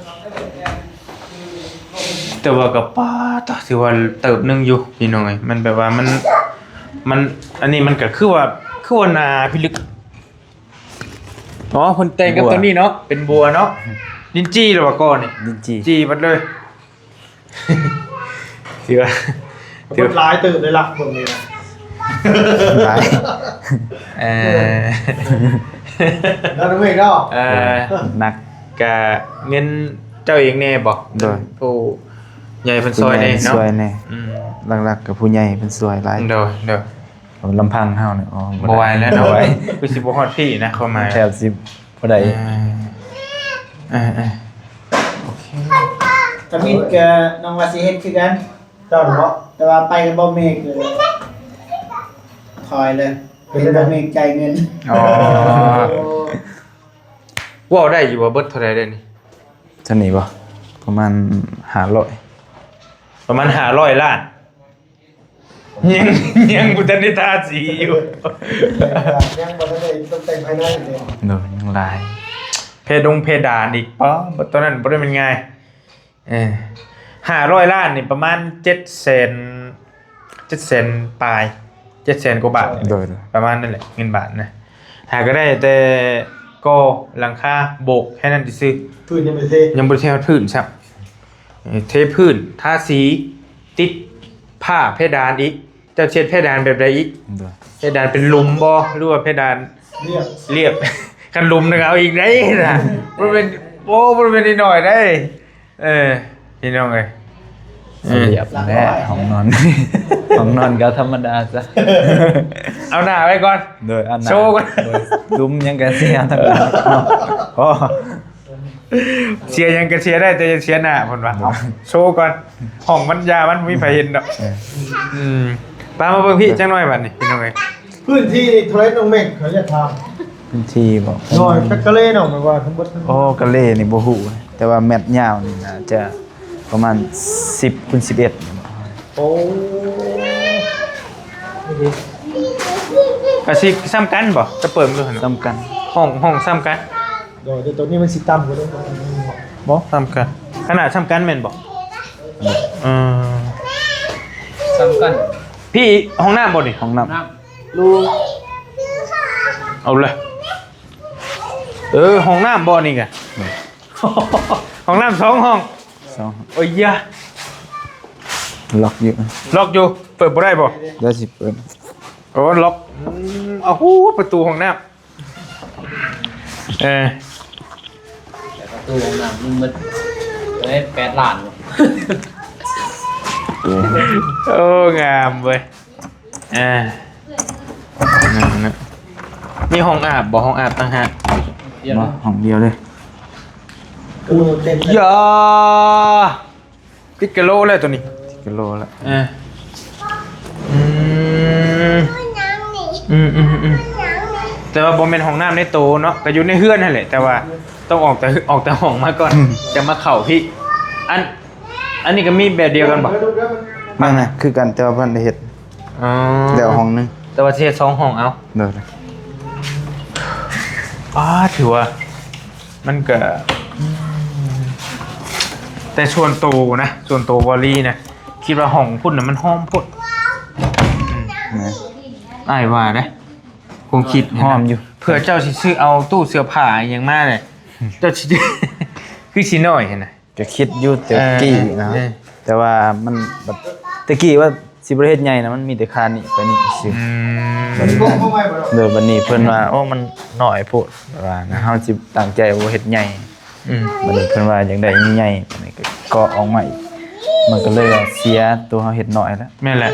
ແຕ່ວ່າກໍ ປາດ ຖືວ່າເຕີບໜຶ່ງຢູ່ພີ່ນ້ອງເອີຍ ມັນແບບວ່າມັນ ມັນ ອັນນີ້ມັນກໍຄືວ່າ ຄືວ່າໜາພິລຶກ. ອໍ ເພິ່ນແຕ່ງກັບ ບົວ ຕົວນີ້ເນາະ ເປັນບົວເນາະ ດິນຈີ່ຫຼືວ່າກ້ອນນີ້? ດິນຈີ່ ຈີ່ໝົດເລີຍ. ຖືວ່າ ຖືວ່າຫຼາຍເຕີບເລີຍລະ ເບິ່ງນີ້ນະ ຫຼາຍ ເອີ ເນາະ ເນາະ ເອີ ໜັກ ກະເງິນເຈົ້າເອງແດ່ບໍ່? ໂດຍ ຜູ້ໃຫຍ່ເພິ່ນຊ່ອຍແດ່ເນາະ ຜູ້ໃຫຍ່ຊ່ວຍແດ່ ອືມ ຫຼັກໆກໍຜູ້ໃຫຍ່ເພິ່ນຊ່ວຍຫຼາຍ ໂດຍ ໂດຍ ລຳພັງເຮົານີ້ ອໍ ບໍ່ໄຫວແລ້ວເນາະ ບໍ່ໄຫວ ຄືຊິບໍ່ຮອດພີ້ນະ ຄວາມໝາຍແທບຊິບໍ່ໄດ້ ເອີ ເອີ ໂອເຄ ທຳອິດກໍນ້ອງວ່າຊິເຮັດຄືກັນ ເຈົ້າເນາະ ແຕ່ວ່າໄປກັບບໍ່ເມກເລີຍ ຖອຍເລີຍ ເປັນບໍ່ເມກຈ່າຍເງິນ ອໍ ເວົ້າໄດ້ຢູ່ບໍ່ ເບິດເທົ່າໃດເດ້ນີ້? ເທົ່ານີ້ບໍ່? ປະມານຫ້າຮ້ອຍ ປະມານຫ້າຮ້ອຍລ້ານ ຍັງ ຍັງບໍ່ທັນໄດ້ທາສີຢູ່ ຍັງບໍ່ທັນໄດ້ຕົກແຕ່ງພາຍໃນເດ້ ໂດຍ ຍັງຫຼາຍ ເພດົງເພດານອີກ ປະ ຕອນນັ້ນບໍ່ໄດ້ແມ່ນງ່າຍ ເອີ ຫ້າຮ້ອຍລ້ານນີ້ປະມານເຈັດແສນ ເຈັດແສນປາຍ ເຈັດແສນກວ່າບາດ ໂດຍ ປະມານນັ້ນແຫຼະ ເງິນບາດນະ ຫາກໍໄດ້ແຕ່ກໍ່ຫຼັງຄາ ໂບກແຄ່ນັ້ນຊື່ໆ ພື້ນຍັງບໍ່ໄດ້ເທ ຍັງບໍ່ໄດ້ເທພື້ນຊ້ຳ ເອີ ເທພື້ນ ທາສີ ຕິດ ຝາເພດານອີກ ເຈົ້າເຮັດເພດານແບບໃດອີກ? ໂດຍ ເພດານເປັນຫຼຸມບໍ່ ຫຼືວ່າເພດານລຽບ? ລຽບ ຄັນຫຼຸມນະເອົາອີກໄດ໋ນະ ບໍ່ແມ່ນ ໂອ້ ບໍ່ແມ່ນໜ້ອຍໆໄດ໋ ເອີ ພີ່ນ້ອງເອີຍ ລຽບແຫຼະ ຫ້ອງນອນ ຫ້ອງນອນກໍທຳມະດາຊະ ເອົາໜ້າໄວ້ກ່ອນ ໂດຍ ເອົາໜ້າ ໂຊກ່ອນ ໂດຍ ຫຼຸມຫຍັງກໍເສຍທັງນັ້ນ ໂອ້ ເສຍຫຍັງກໍເສຍໄດ້ ແຕ່ຢ່າເສຍໜ້າ ເພິ່ນວ່າ ໂດຍ ເອົາໂຊກ່ອນ ຫ້ອງມັນຢາ ມັນບໍ່ມີໃຜເຫັນດອກ ເອີ ອືມ ປາ ມາເບິ່ງພີ້ຈັກໜ້ອຍບາດນີ້ ພີ່ນ້ອງເອີຍ ພື້ນທີ່ນີ້ເທົ່າໃດນ້ອງເມັກ ເຂົາຢາກຖາມ ພື້ນທີ່ບໍ່? ນ້ອຍ ຈັກກະເລນ້ອງ ແບບວ່າທັງໝົດ ໂອ້ ກະເລນີ້ບໍ່ຮູ້ ແຕ່ວ່າແມັດຍາວນີ້ໜ້າຈະປະມານສິບຄູນສິບເອັດ ໂອ້ ກະຊິສ່ຳກັນບໍ່? ຈະເປີງຢູ່ຫັ້ນ ສ່ຳກັນ ຫ້ອງ ຫ້ອງສ່ຳກັນ ໂດຍ ແຕ່ໂຕນີ້ມັນຊິຕ່ຳກວ່າເດີ ບໍ່ ສ່ຳກັນ ຂະໜາດສ່ຳກັນແມ່ນບໍ່? ເອີ ສ່ຳກັນ ພີ້ ຫ້ອງນ້ຳບໍ່ນີ້? ຫ້ອງນ້ຳ ນ້ຳ ເອົາເລີຍ ເອີ ຫ້ອງນ້ຳບໍ່ນີ້ກະ? ຫ້ອງນ້ຳສອງຫ້ອງ ສອງ ໂອ້ຍຢາ ລັອກຢູ່ ລັອກຢູ່ ເປີດບໍ່ໄດ້ບໍ່? ດຽວຊິເປີດ ໂອ້ ລັອກ ອືມ ເອົາ ປະຕູຫ້ອງນ້ຳ ເອີ ປະຕູຫ້ອງນ້ຳມັນໝົດເລີຍ ແປດລ້ານ ໂອ້ ງາມເວີຍ ອ່າ ນັ້ນນະ ມີຫ້ອງອາບບໍ່? ຫ້ອງອາບຕ່າງຫາກ ດຽວ ບໍ່ ຫ້ອງດຽວເລີຍ ໂອ້ ເຕັມເລີຍ ຢ່າ ຕິດກະໂຫຼແລ້ວໂຕນີ້ ຕິດກະໂຫຼແລ້ວ ເອີ ອືມ ອືມໆໆ ແຕ່ວ່າບໍ່ແມ່ນຫ້ອງນ້ຳໃນໂຕເນາະ ກໍຢູ່ໃນເຮືອນຫັ້ນແຫຼະ ແຕ່ວ່າຕ້ອງອອກແຕ່ ອອກແຕ່ຫ້ອງມາກ່ອນ ອືມ ຈະມາເຂົ້າພີ້ ອັນ ອັນນີ້ກໍມີແບບດຽວກັນບໍ່? ແມ່ນນະ ຄືກັນ ແຕ່ວ່າເພິ່ນໄດ້ເຮັດ ອໍ ແລ້ວຫ້ອງໜຶ່ງ ແຕ່ວ່າຊິເຮັດສອງຫ້ອງເອົາ ໂດຍ ອ່າ ຖືວ່າມັນກະ ອືມ ແຕ່ສ່ວນໂຕນະ ສ່ວນໂຕບໍລີນະ ຄິດວ່າຫ້ອງພຸ້ນນະມັນຫອມໂພດ ອືມ ແມ່ນ ອ້າຍວ່າເດ້ ຄວາມຄິດ ຫອມຢູ່ ເພື່ອເຈົ້າຊິຊື້ເອົາຕູ້ເສື້ອຜ້າອີ່ຫຍັງມາເລີຍ ເຈົ້າຊິ ຄືຊິນ້ອຍຫັ້ນນະ ກໍຄິດຢູ່ແຕ່ ເອີ ກີ້ນະ ເອີ ແຕ່ວ່າມັນ ແຕ່ກີ້ວ່າຊິບໍ່ໄດ້ເຮັດໃຫຍ່ນະ ມັນມີແຕ່ຄານນີ້ໄປນີ້ຊື່ ອືມ ບັດນີ້ ໂດຍ ບັດນີ້ເພິ່ນວ່າ ໂອ້ ມັນນ້ອຍໂພດ ວ່ານະ ເຮົາຊິຕັ້ງໃຈບໍ່ເຮັດໃຫຍ່ ອືມ ບັດນີ້ເພິ່ນວ່າຢາກໄດ້ໃຫຍ່ ບັດນີ້ກໍເກາະອອກມາອີກ ມັນກໍເລີຍວ່າເສຍໂຕເຮົາເຮັດນ້ອຍແລ້ວ ແມ່ນແຫຼະ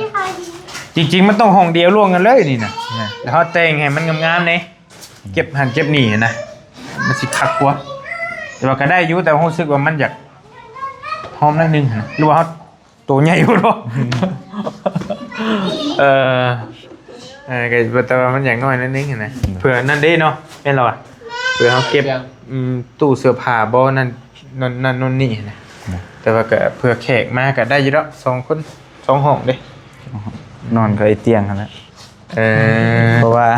ຈິງໆ ມັນຕ້ອງຫ້ອງດຽວລວມກັນເລີຍນີ້ນະ ແມ່ນ ແລ້ວເຮົາແຕ່ງໃຫ້ມັນງາມໆເດ້ ເກັບຫັ້ນເກັບນີ້ຫັ້ນນະ ມັນຊິຄັກກວ່າ ແຕ່ວ່າກໍໄດ້ຢູ່ ແຕ່ຮູ້ສຶກວ່າມັນຢາກຫອມໜ້ອຍໜຶ່ງຫັ້ນນະ ຫຼືວ່າເຮົາໂຕໃຫຍ່ໂພດບໍ່? ເອີ ເອີ ກໍແຕ່ວ່າມັນຢາກໜ້ອຍໜ້ອຍໜຶ່ງຫັ້ນນະ ເພື່ອນັ້ນເດ້ເນາະ ແມ່ນແລ້ວວະ ເພື່ອເຮົາເກັບ ອືມ ຕູ້ເສື້ອຜ້າບໍ່ ນັ້ນ ນັ້ນ ນັ້ນ ໂນ່ນນີ້ຫັ້ນນະ ແຕ່ວ່າກໍເພື່ອແຂກມາກໍໄດ້ຢູ່ດອກ ສອງຄົນ ສອງຫ້ອງເດ້ ນອນກໍໄອ້ຕຽງຫັ້ນແຫຼະ ເອີ ເພາະວ່າ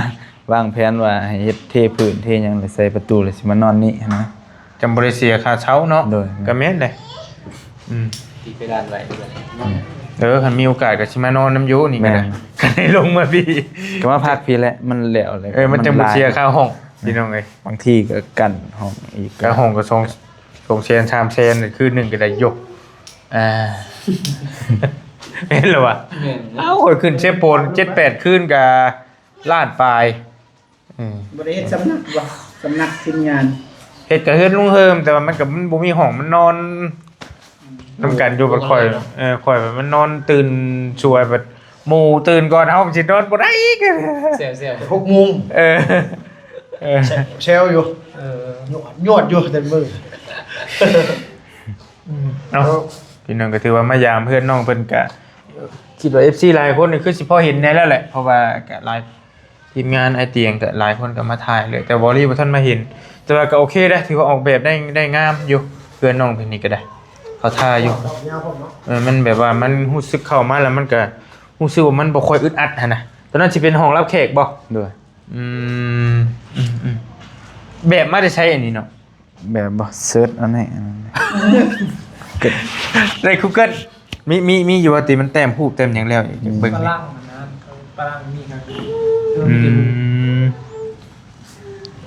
ວາງແຜນວ່າໃຫ້ເຮັດເທພື້ນເທຫຍັງ ແລ້ວໃສ່ປະຕູ ແລ້ວຊິມານອນນີ້ຫັ້ນນະ ຈັ່ງບໍ່ໄດ້ເສຍຄ່າເຊົ່າເນາະ ໂດຍ ກໍແມ່ນເດ້ ອືມ ຕິດເພດານໄວ້ ອືມ ເອີ ຄັນມີໂອກາດກໍຊິມານອນນຳຢູ່ນີ້ກໍໄດ້ ແມ່ນ ຄັນໄດ້ລົງມາພີ້ ກໍມາພັກພີ້ແຫຼະ ມັນແລ້ວແລ້ວ ເອີ ມັນຈັ່ງບໍ່ເສຍຄ່າຫ້ອງ ພີ່ນ້ອງເອີຍ ບາງທີກໍກັ້ນຫ້ອງອີກ ຄ່າຫ້ອງກໍສອງ ສອງແສນ ສາມແສນ ຄືນໜຶ່ງກໍໄດ້ຢູ່ ອ່າ ແມ່ນແລ້ວວະ ແມ່ນ ເອົ້າ ຂ້ອຍຂຶ້ນເຊໂປນ ເຈັດແປດ ຄືນກໍ ລ້ານປາຍ ອືມ ບໍ່ໄດ້ເຮັດສຳນັກບໍ່? ສຳນັກທີມງານ ເຮັດກະເຮືອນລຸງເຮີມ ແຕ່ວ່າມັນກະ ມັນບໍ່ມີຫ້ອງ ມັນນອນນຳກັນຢູ່ ບັດຂ້ອຍ ເອີ ຂ້ອຍມັນນອນຕື່ນສວຍ ບັດໝູ່ຕື່ນກ່ອນເຮົາ ມັນຊິນອນບໍ່ໄດ້ອີກ ແຊວໆ ຫົກໂມງ ເອີ ເອີ ແຊວຢູ່ ເອີ ຍອດ ຍອດຢູ່ແຕ່ມື້ ອືມ ເອົາ ເອີ ພີ່ນ້ອງກໍຖືວ່າມາຢາມເຮືອນນ້ອງເພິ່ນ ກະຄິດວ່າເອັຟຊີຫຼາຍຄົນນີ້ຄືຊິພໍເຫັນແດ່ແລ້ວແຫຼະ ເພາະວ່າກະຫຼາຍ ທີມງານອ້າຍຕຽງກໍຫຼາຍຄົນກໍມາຖ່າຍເລີຍ ແຕ່ວໍລີບໍ່ທັນມາເຫັນ ແຕ່ວ່າກໍໂອເຄເດ້ ຖືວ່າອອກແບບໄດ້ ໄດ້ງາມຢູ່ ເຮືອນນ້ອງເພິ່ນນີ້ກໍໄດ້ ເຂົາທ່າຢູ່ ເອີ ມັນແບບວ່າມັນຮູ້ສຶກເຂົ້າມາແລ້ວມັນກໍຮູ້ສຶກວ່າມັນບໍ່ຄ່ອຍອຶດອັດຫັ້ນນະ ຕອນນັ້ນຊິເປັນຫ້ອງຮັບແຂກບໍ່? ໂດຍ ອືມ ອືມໆ ແບບມາແຕ່ໃສອັນນີ້ເນາະ? ແບບບໍ່ເສີດອັນນີ້ ເກີດ ໃນກູເກີນ ມີ ມີ ມີຢູ່ວ່າຕິ ມັນແຕ້ມຮູບແຕ້ມຫຍັງແລ້ວ ອືມ ເບິ່ງ ຝຣັ່ງນະ ຝຣັ່ງມີຄັກ ອືມ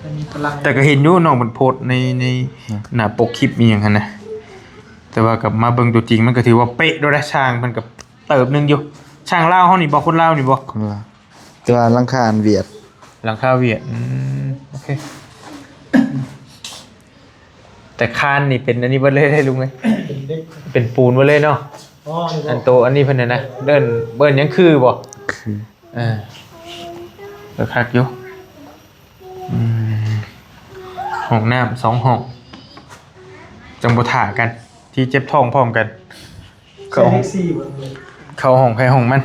ແຕ່ມີຝຣັ່ງ ແຕ່ກໍເຫັນຢູ່ນ້ອງເພິ່ນໂພສໃນ ໃນ ອືມ ໜ້າປົກຄລິບອີ່ຫຍັງຫັ້ນນະ ແຕ່ວ່າກໍມາເບິ່ງຕົວຈິງ ມັນກໍຖືວ່າເປະໂດຍນະ ຊ່າງເພິ່ນກໍເຕີບໜຶ່ງຢູ່ ຊ່າງລາວເຮົານີ້ບໍ່? ຄົນລາວນີ້ບໍ່? ຄົນລາວ ແຕ່ວ່າຫຼັງຄາອັນຫວຽດ ຫຼັງຄາຫວຽດ ອືມ ໂອເຄ ແຕ່ຄານນີ້ເປັນອັນນີ້ເບິດເລີຍເດ້ລຸງເອີຍ ເປັນເດັກ ເປັນປູນເບິດເລີຍເນາະ ອໍ ອັນໂຕອັນນີ້ເພິ່ນນະ ເອີ້ນ ເອີ້ນຫຍັງ ຄືບໍ່? ຄື ເອີ ກໍຄັກຢູ່ ອືມ ຫ້ອງນ້ຳສອງຫ້ອງ ຈັ່ງບໍ່ຖ້າກັນ ທີ່ເຈັບທ້ອງພ້ອມກັນ ເຂົ້າ ໃສ່ເລກສີ່ບໍ່? ເຂົ້າຫ້ອງໃຜຫ້ອງມັນ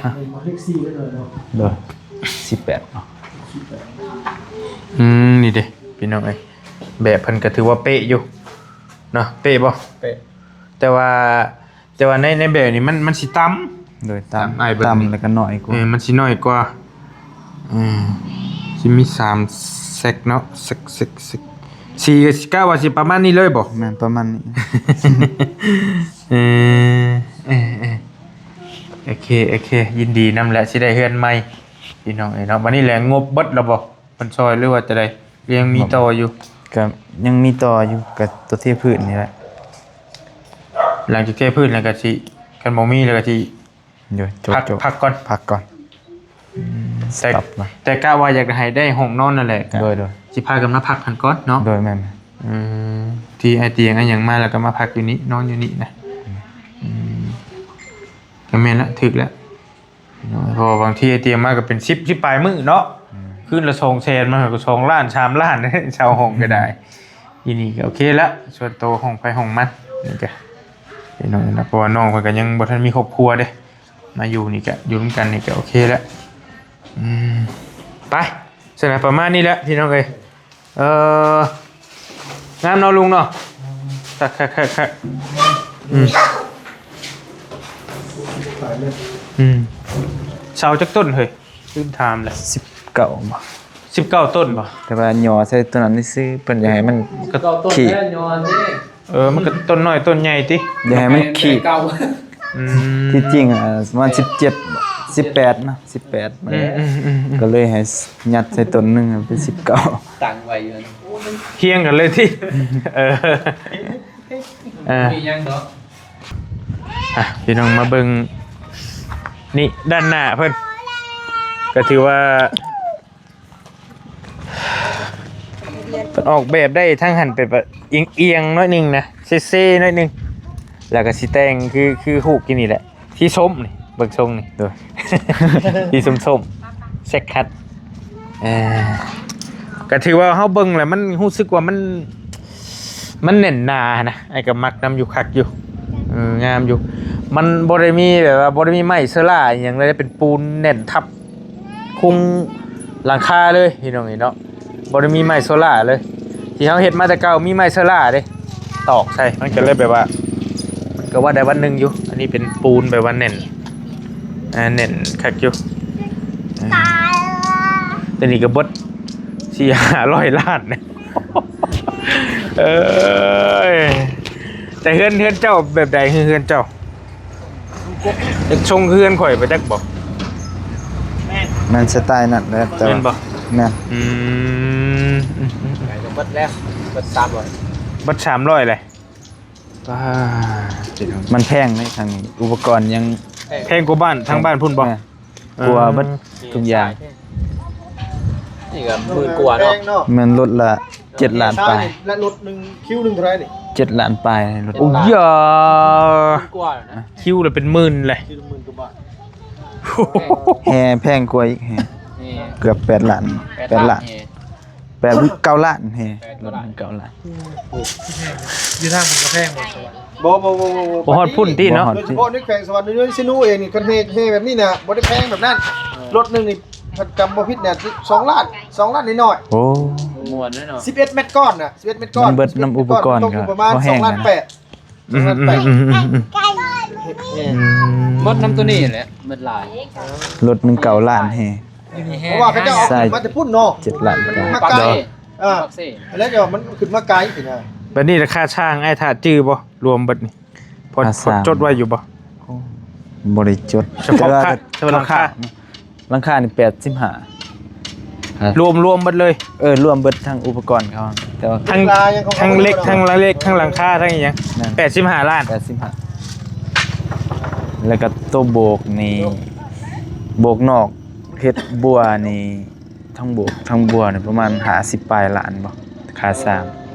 ເລກສີ່ໄວ້ເລີຍເນາະ ໂດຍ ສິບແປດເນາະ ສິບແປດ ອືມ ນີ້ເດ້ພີ່ນ້ອງເອີຍ ແບບເພິ່ນກໍຖືວ່າເປະຢູ່ເນາະ ເປະບໍ່? ເປະ ແຕ່ວ່າ ແຕ່ວ່າໃນ ໃນແບບນີ້ມັນ ມັນຊິຕ່ຳ ໂດຍ ຕ່ຳ ຕາມອ້າຍເບິ່ງ ຕ່ຳ ນີ້ ແລ້ວກໍນ້ອຍກວ່າ ເອີ ມັນຊິນ້ອຍກວ່າ ເອີ ຊິມີສາມແຊັກເນາະ ແຊັກ ແຊັກ ແຊັກ ສີ່ ກໍກະວ່າຊິປະມານນີ້ເລີຍບໍ່? ແມ່ນ ປະມານນີ້ ເອີ ເອີ ເອີ ໂອເຄ ໂອເຄ ຍິນດີນຳແຫຼະ ຊິໄດ້ເຮືອນໃໝ່ ພີ່ນ້ອງເອີຍເນາະ ບັດນີ້ແຫຼະ ງົບເບິດແລ້ວບໍ່? ເພິ່ນຊ່ອຍ ຫຼືວ່າຈັ່ງໃດ? ຍັງມີຕໍ່ຢູ່? ກໍຍັງມີຕໍ່ຢູ່ ກໍຕົວເທພື້ນນີ້ແຫຼະ ຫຼັງຈາກເທພື້ນແລ້ວກໍຊິ ຄັນບໍ່ມີແລ້ວກໍຊິ ໂດຍ ຈົບ ພັກ ພັກກ່ອນ ພັກກ່ອນ ອືມ ແຕ່ ສະຕັບນະ ແຕ່ກະວ່າຢາກໃຫ້ໄດ້ຫ້ອງນອນນັ້ນແຫຼະ ໂດຍໆ ຊິພາກັນມາພັກຫັ້ນກ່ອນເນາະ ໂດຍ ແມ່ນ ອືມ ທີ່ອ້າຍຕຽງອ້າຍຫຍັງມາ ແລ້ວກໍມາພັກຢູ່ນີ້ ນອນຢູ່ນີ້ນະ ອືມ ກໍແມ່ນລະ ຖືກແລ້ວ ເພາະວ່າບາງທີໄອ້ຕຽງມາກໍເປັນສິບ ສິບປາຍມື້ເນາະ ອືມ ຄືນລະສອງແສນ ມັນກໍສອງລ້ານ ສາມລ້ານ ເຊົ່າຫ້ອງກໍໄດ້ ຢູ່ນີ້ກໍໂອເຄລະ ສ່ວນໂຕຫ້ອງໃຜຫ້ອງມັນ ນີ້ກໍພີ່ນ້ອງເນາະ ເພາະວ່ານ້ອງເພິ່ນກໍຍັງບໍ່ທັນມີຄອບຄົວເດ້ ມາຢູ່ນີ້ກໍຢູ່ນຳກັນນີ້ກໍໂອເຄລະ ອືມ ໄປ ຊັ້ນນະ ປະມານນີ້ແຫຼະພີ່ນ້ອງເອີຍ ເອີ ງາມເນາະລຸງເນາະ ຄັກໆໆໆ ອືມ ອືມ ເສົາຈັກຕົ້ນເຮີ້ຍ? ລືມຖາມແຫຼະ ສິບເກົ້າບໍ່? ສິບເກົ້າຕົ້ນບໍ່? ແຕ່ວ່າຍໍໃສ່ຕົວນັ້ນຊື່ໆ ເພິ່ນຢາກໃຫ້ມັນ ສິບເກົ້າຕົ້ນ ເອີ ມັນກໍຕົ້ນນ້ອຍຕົ້ນໃຫຍ່ຕິ ຢາກໃຫ້ມັນຂີດ ເກົ້າ ອືມ ທີ່ຈິງ ອາ ປະມານສິບເຈັດ ສິບແປດເນາະ ສິບແປດ ອືມໆໆໆ ກໍເລີຍໃຫ້ຍັດໃສ່ຕົ້ນໜຶ່ງເປັນສິບເກົ້າ ຕັ້ງໄວ້ຢູ່ ຮຽງກັນເລີຍຕິ ເອີ ເອີ ມີຫຍັງເນາະ ອ່ະ ພີ່ນ້ອງມາເບິ່ງນີ້ດ້ານໜ້າເພິ່ນ ກໍຖືວ່າ ເພິ່ນອອກແບບໄດ້ທາງຫັ້ນເປັນແບບອຽງໆໜ້ອຍໜຶ່ງນະ ເຊໆໜ້ອຍໜຶ່ງ ແລ້ວກໍຊິແຕ່ງຄື ຄືຮູບຢູ່ນີ້ແຫຼະ ສີສົ້ມນີ້ ເບິ່ງຊົງນີ້ ໂດຍ ສີສົ້ມໆ ແຊັກຄັດ ເອີ ກໍຖືວ່າເຮົາເບິ່ງແລ້ວມັນຮູ້ສຶກວ່າມັນ ມັນແໜ້ນໜານະ ອ້າຍກໍມັກນຳຢູ່ ຄັກຢູ່ ເອີ ງາມຢູ່ ມັນບໍ່ໄດ້ມີແບບວ່າ ບໍ່ໄດ້ມີໄມ້ເຊີລ່າອີ່ຫຍັງເລີຍ ເປັນປູນແໜ້ນທັບ ຄຸງຫຼັງຄາເລີຍພີ່ນ້ອງເອີຍເນາະ ບໍ່ໄດ້ມີໄມ້ໂຊລ່າເລີຍ ທີ່ເຮົາເຮັດມາແຕ່ເກົ່າມີໄມ້ໂຊລ່າເດ້ ຕອກໃສ່ ມັນກໍເລີຍແບບວ່າ ມັນກໍວ່າໄດ້ວັນໜຶ່ງຢູ່ ອັນນີ້ເປັນປູນແບບວ່າແໜ້ນ ອ່າ ແໜ້ນຄັກຢູ່ ອ່າ ຕົວນີ້ກໍເບິດສີ່ຫ້າຮ້ອຍລ້ານ ເອີຍ ແຕ່ເຮືອນ ເຮືອນເຈົ້າແບບໃດ? ເຮືອນເຈົ້າ ຈັກຊົງເຮືອນຂ້ອຍໄປຈັກບໍ່ ແມ່ນ ແມ່ນສະໄຕລ໌ນັ້ນແຫຼະ ແຕ່ວ່າ ແມ່ນບໍ່? ແມ່ນ ອືມ ອືມໆໆ ໄປກໍເບິດແລ້ວ ເບິດສາມຮ້ອຍ ເບິດສາມຮ້ອຍເລີຍ ປ້າ ມັນແພງເດ້ທາງນີ້ ອຸປະກອນຍັງ ແພງ ແພງກວ່າບ້ານ ທາງບ້ານພຸ້ນບໍ່? ແມ່ນ ກວ່າເບິດທຸກຢ່າງ ນີ້ກໍໝື່ນກວ່າເນາະ ແມ່ນລົດລະເຈັດລ້ານປາຍ ແລະລົດໜຶ່ງ ຄິວໜຶ່ງເທົ່າໃດນີ້? ເຈັດລ້ານປາຍລົດ ໂອ້ຍ ໝື່ນກວ່າແລ້ວນະ ຄິວລະເປັນໝື່ນເລີຍ ຄິວລະໝື່ນກວ່າບາດ ແຮ່ແພງກວ່າອີກ ແຮ່ ແຮ່ ເກືອບແປດລ້ານ ແປດລ້ານ ແປດລ້ານ ແປດ ເກົ້າລ້ານແຮ່ ແປດ ເກົ້າລ້ານ ເກົ້າລ້ານ ຢູ່ທາງພຸ້ນກໍແພງບໍ່ ສະຫວັນ ບໍ່ ບໍ່ ບໍ່ ບໍ່ ບໍ່ ບໍ່ຮອດພຸ້ນຕິເນາະ ບໍ່ຮອດ ໂດຍສະເພາະໃນແຂວງສະຫວັນ ຢູ່ເຊໂນເອງນີ້ ຄັນແຮ່ ແຮ່ແບບນີ້ນະ ບໍ່ໄດ້ແພງແບບນັ້ນ ເອີ ລົດໜຶ່ງນີ້ ຄັນຈຳບໍ່ຜິດນະ ສອງລ້ານ ສອງລ້ານໜ້ອຍໆ ໂອ້ ມ່ວນເນາະ ສິບເອັດແມັດກ້ອນນະ ສິບເອັດແມັດກ້ອນ ມັນເບິດນຳອຸປະກອນ ມັນຕົກຢູ່ປະມານ ສອງລ້ານແປດ ອືມໆໆໆ ເບິດນຳໂຕນີ້ແຫຼະ ເບິດຫຼາຍ ລົດໜຶ່ງເກົ້າລ້ານແຮ່ ເພາະວ່າເຂົາເຈົ້າເອົາຂຶ້ນມາແຕ່ພຸ້ນເນາະ ເຈັດລ້ານປາຍ ມາໄກ ເອີ ປາກເຊ ແລ້ວກໍມັນຂຶ້ນມາໄກຊີ້ນະ ບັດນີ້ລາຄາຊ່າງ ອ້າຍຖ້າຈື່ບໍ່ ລວມເບິດນີ້ ພໍ ພໍຈົດໄວ້ຢູ່ບໍ່? ໂອ້ ບໍ່ໄດ້ຈົດ ສະເພາະຄ່າ ແຕ່ວ່າ ສະເພາະຫຼັງຄາ ຫຼັງຄານີ້ແປດສິບຫ້າ ຮະ ລວມ ລວມເບິດເລີຍ ເອີ ລວມເບິດທັງອຸປະກອນເຂົາ ແຕ່ວ່າ ທັງ ທັງເຫຼັກ ທັງລະເຫຼັກ ທັງຫຼັງຄາ ທັງອີ່ຫຍັງ ແມ່ນ ແປດສິບຫ້າລ້ານ ແປດສິບຫ້າ ແລ້ວກໍໂຕໂບກນີ້ ໂບກນອກ ເຮັດບົວນີ້ ທັງໂບກທັງບົວນີ້ປະມານຫ້າສິບປາຍລ້ານບໍ່ ຄ່າສ້າງ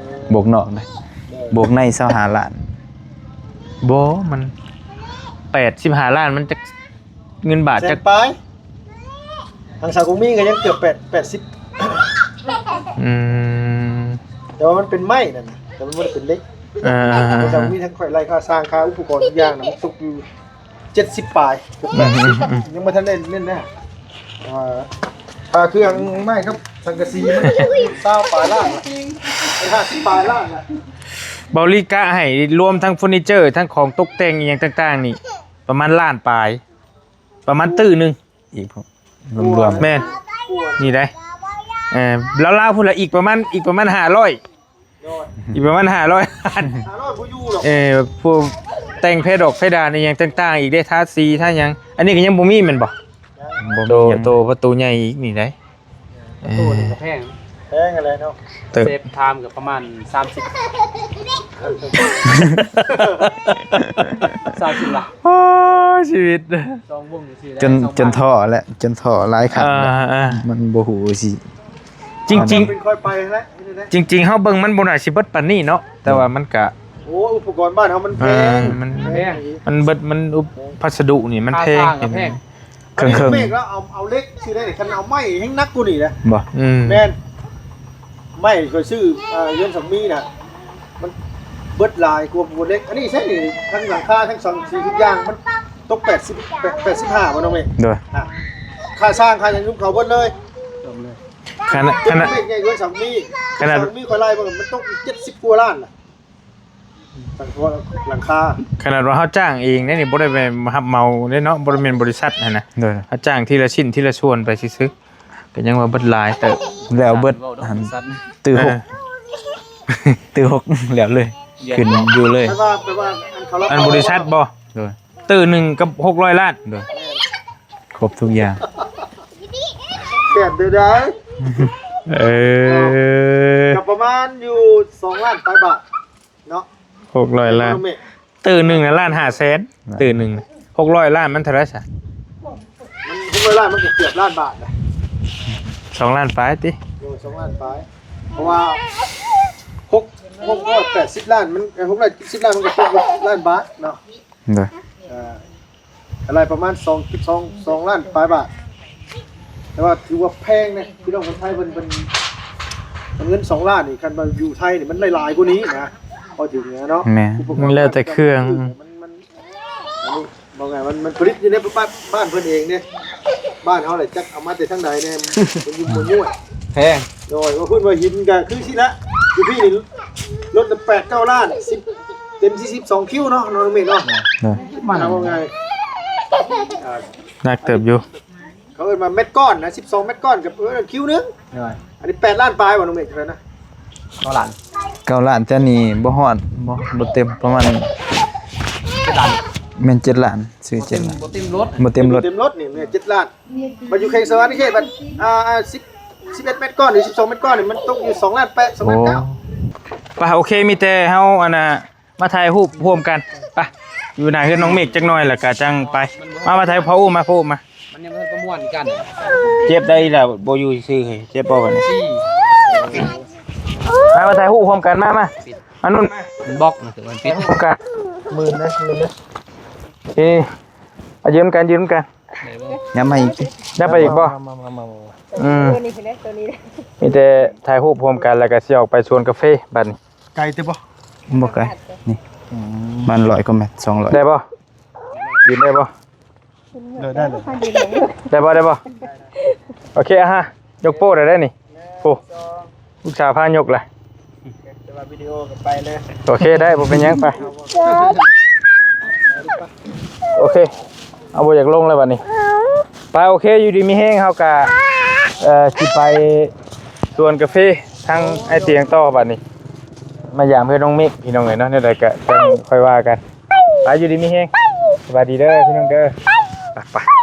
ໂບກນອກເດ້ ໂບກໃນຊາວຫ້າລ້ານ ບໍ່ ມັນແປດສິບຫ້າລ້ານ ມັນຈັກ ເງິນບາດຈັກ ແສນປາຍ ທາງສາວກົງມີກໍຍັງເກືອບແປດ ແປດສິບ ອືມ ແຕ່ວ່າມັນເປັນໄມ້ນັ້ນນະ ແຕ່ມັນບໍ່ໄດ້ເປັນເຫຼັກ ເອີ ທາງສາວກົງມີທັງຄ່າໄລ່ ຄ່າສ້າງ ຄ່າອຸປະກອນທຸກຢ່າງນະ ມັນຕົກຢູ່ ເຈັດສິບປາຍ ເກືອບແປດສິບ ອືມໆໆ ຍັງບໍ່ທັນໄດ້ເນັ້ນນະ ອ່າ ຄ່າເຄື່ອງໄມ້ກັບສັງກະສີມັນຊາວປາຍລ້ານ ເປັນຫ້າສິບປາຍລ້ານລະ ເບົາລີກະໃຫ້ລວມທັງເຟີນີເຈີ ທັງຂອງຕົກແຕ່ງອີ່ຫຍັງຕ່າງໆນີ້ ປະມານລ້ານປາຍ ປະມານຕື້ໜຶ່ງ ອີກ ລວມໆ ແມ່ນ ນີ້ໄດ໋ ເອີ ລາວໆພຸ້ນລະ ອີກປະມານ ອີກປະມານຫ້າຮ້ອຍ ໂດຍ ອີກປະມານຫ້າຮ້ອຍ ຫ້າຮ້ອຍບໍ່ຢູ່ດອກ ເອີ ພວກແຕ່ງແພດອກແພດານອີ່ຫຍັງຕ່າງໆອີກເດ້ ທາສີທາຫຍັງ ອັນນີ້ກໍຍັງບໍ່ມີແມ່ນບໍ່? ຍັງ ບໍ່ມີຫຍັງ ໂຕປະຕູໃຫຍ່ອີກນີ້ໄດ໋ ປະຕູນີ້ກໍແພງ ແພງຫັ້ນແຫຼະເນາະ ເຕີບ ເຊຟທາມກໍປະມານສາມສິບ ສາມສິບລະ ໂອ້ຍ ຊີວິດ ສອງວົງຈັ່ງຊີ້ແຫຼະ ຈົນ ສອງ ຈັ່ງ ພໍ້ແຫຼະ ຈົນທໍ້ຫຼາຍຄັ້ງແລ້ວ ອ່າໆ ມັນບໍ່ຮູ້ຊິ ຈິງໆ ເປັນຄ່ອຍໄປແຫຼະ ເຮັດແນວໃດ ຈິງໆ ເຮົາເບິ່ງມັນບໍ່ໜ້າຊິເບິດປານນີ້ເນາະ ແຕ່ວ່າມັນກະ ໂອ້ ອຸປະກອນບ້ານເຮົາມັນແພງ ເອີ ມັນ ແພງ ມັນເບິດ ມັນອຸປະ ພັດສະດຸນີ້ມັນແພງ ຄ່າສ້າງກໍແພງ ເຄິ່ງໆ ເມກແລ້ວເອົາ ເອົາເຫຼັກຊື່ໄດ້ນີ້ ຄັນເອົາໄມ້ແຮ່ງໜັກກວ່ານີ້ນະ ບໍ່ ອືມ ແມ່ນ ໄມ້ຂ້ອຍຊື້ ເອີ ເຮືອນສາມີນະ ມັນເບິດຫຼາຍກວ່າໂຄງເຫຼັກ ອັນນີ້ໃຊ້ນີ້ ທັງຫຼັງຄາ ທັງສັງກະສີທຸກຢ່າງ ມັນຕົກແປດສິບ ແປດ ແປດສິບຫ້າບໍ່ນ້ອງເມກ ໂດຍ ອ່າ ຄ່າສ້າງ ຄ່າຫຍັງ ຊຸມເຂົາເບິດເລີຍ ຂະໜາດ ຂະໜາດ ເມກໃຫຍ່ກວ່າສາມີ ຂະໜາດ ສາມີຂ້ອຍໄລ່ເບິ່ງ ມັນຕົກເຈັດສິບກວ່າລ້ານນະ ຕັ້ງແຕ່ຫຼັງຄາ ຂະໜາດວ່າເຮົາຈ້າງເອງເດ້ນີ້ ບໍ່ໄດ້ແມ່ນຮັບເໝົາເດ້ເນາະ ບໍ່ໄດ້ແມ່ນບໍລິສັດຫັ້ນນະ ໂດຍ ເຮົາຈ້າງທີລະຊິ້ນທີລະສ່ວນໄປຊື່ໆ ກໍຍັງວ່າເບິດຫຼາຍເຕີບ ແລ້ວເບິດຫັ້ນ ຕື້ຫົກ ເອີ ຕື້ຫົກ ແລ້ວເລີຍ ຂຶ້ນຢູ່ເລີຍ ແປວ່າ ແປວ່າອັນເຂົາ ອັນບໍລິສັດບໍ່ ໂດຍ ຕື້ໜຶ່ງກັບຫົກຮ້ອຍລ້ານ ໂດຍ ຄົບທຸກຢ່າງ ແປດເດືອນໄດ້ ເອີ ກໍປະມານຢູ່ສອງລ້ານປາຍບາດ ເນາະ ຫົກຮ້ອຍລ້ານ ຕື້ໜຶ່ງນະລ້ານຫ້າແສນ ຕື້ໜຶ່ງ ຫົກຮ້ອຍລ້ານມັນເທົ່າໃດຊະ ມັນຫົກຮ້ອຍລ້ານມັນກໍເກືອບລ້ານບາດນະ ສອງລ້ານປາຍຕິ ໂດຍ ສອງລ້ານປາຍ ເພາະວ່າຫົກ ຫົກຮ້ອຍແປດສິບລ້ານ ມັນ ເອີ ຫົກຮ້ອຍເຈັດສິບລ້ານ ມັນກໍຕົກລ້ານບາດເນາະ ໂດຍ ເອີ ອາໄລປະມານສອງຈຸດສອງ ສອງລ້ານປາຍບາດ ແຕ່ວ່າຖືວ່າແພງເດ້ ພີ່ນ້ອງຄົນໄທເພິ່ນ ເພິ່ນ ເງິນສອງລ້ານນີ້ ຄັນວ່າຢູ່ໄທນີ້ມັນໄດ້ຫຼາຍກວ່ານີ້ນະ ພໍເຖິງເນາະ ແມ່ນ ມັນແລ້ວແຕ່ເຄື່ອງ ມັນ ມັນ ອັນນີ້ ເວົ້າງ່າຍ ມັນ ມັນຜະລິດຢູ່ໃນບ້ານ ບ້ານເພິ່ນເອງເດ້ ບ້ານເຮົາແຫຼະ ຈັກເອົາມາແຕ່ທາງໃດແດ່ ມັນຢູ່ບໍ່ຍ້ວຍ ແພງ ໂດຍ ວ່າພື້ນວ່າຫີນກໍຄືຊີ້ລະ ຢູ່ພີ້ນີ້ລົດລະແປດເກົ້າລ້ານ ສິບ ເຕັມທີ່ສິບສອງຄິວເນາະ ນ້ອງເມກເນາະ ໂດຍ ມັນເວົ້າງ່າຍ ອ່າ ໜັກເຕີບຢູ່ ເຂົາເອີ້ນວ່າແມັດກ້ອນນະ ສິບສອງແມັດກ້ອນກັບ ເອີ ຄິວໜຶ່ງ ໂດຍ ອັນນີ້ແປດລ້ານປາຍບໍ່ນ້ອງເມກ ເທົ່າໃດນະ ເກົ້າລ້ານ ເກົ້າລ້ານ ແຕ່ນີ້ບໍ່ຮອດ ບໍ່ ບໍ່ເຕັມ ປະມານ ເຈັດລ້ານ ແມ່ນເຈັດລ້ານ ຊື້ເຈັດລ້ານ ບໍ່ເຕັມລົດ ບໍ່ເຕັມລົດ ເຕັມລົດນີ້ແມ່ນເຈັດລ້ານ ບັດຢູ່ແຂວງສະຫວັນນະເຂດບັດ ອ່າ ສິບ ສິບເອັດແມັດກ້ອນ ຫຼື ສິບສອງແມັດກ້ອນນີ້ ມັນຕົກຢູ່ສອງລ້ານແປດ ສອງລ້ານເກົ້າ ໂອ້ ໄປ ໂອເຄ ມີແຕ່ເຮົາ ອັນນ່າ ມາຖ່າຍຮູບຮ່ວມກັນ ໄປ ຢູ່ໜ້າເຮືອນນ້ອງເມກຈັກໜ່ອຍ ແລ້ວກໍຈັ່ງໄປ ມາ ມາຖ່າຍ ພໍ່ອູ້ມ ມາ ພໍ່ອູ້ມ ມາ ມັນຍັງບໍ່ທັນປະມວນກັນ ເຈັບໄດ້ລະ ບໍ່ຢູ່ຊື່ໆ ເຈັບບໍ່ບັດນີ້ ມາ ມາຖ່າຍຮູບຮ່ວມກັນ ມາ ມາ ມານຸ່ນ ມັນບລັອກນະ ມັນປິດ ຮ່ວມກັນ ໝື່ນເດີ ໝື່ນເດີ ເອີ ເອົາຢືມກັນ ຢືມກັນ ໄດ້ບໍ່ ຍັບມາອີກຕິ ໄດ້ໄປອີກບໍ່ ມາ ມາ ມາ ມາ ອືມ ຕົວນີ້ເດ້ ຕົວນີ້ເດ້ ມີແຕ່ຖ່າຍຮູບຮ່ວມກັນ ແລ້ວກໍຊິອອກໄປສວນກາເຟບັດນີ້ ໄກຕິບໍ່ ບໍ່ໄກ ນີ້ ອືມ ປະມານຮ້ອຍກວ່າແມັດ ສອງຮ້ອຍ ໄດ້ບໍ່ ຢືນໄດ້ບໍ່ ເດີ ໄດ້ເລີຍ ໄດ້ບໍ່ ໄດ້ບໍ່ ໂອເຄ ອ່າຮະ ຍົກໂປ້ໄດ້ ໄດ້ນີ້ ໂອ້ ລູກສາວພາຍົກລະ ແຕ່ວ່າວິດີໂອກໍໄປເລີຍ ໂອເຄ ໄດ້ ບໍ່ເປັນຫຍັງ ໄປ ໂອເຄ ເອົາ ບໍ່ຢາກລົງແລ້ວບັດນີ້ ໄປ ໂອເຄ ຢູ່ດີມີແຮງ ເຮົາກະ ເອີ ຊິໄປສວນກາເຟທາງອ້າຍຕຽງຕໍ່ບັດນີ້ ມາຢາມເຮືອນນ້ອງເມກ ພີ່ນ້ອງເອີຍເນາະ ແນວໃດກະຈັ່ງຄ່ອຍວ່າກັນ ໄປ ຢູ່ດີມີແຮງ ສະບາຍດີເດີ ພີ່ນ້ອງເດີ ໄປ ໄປ.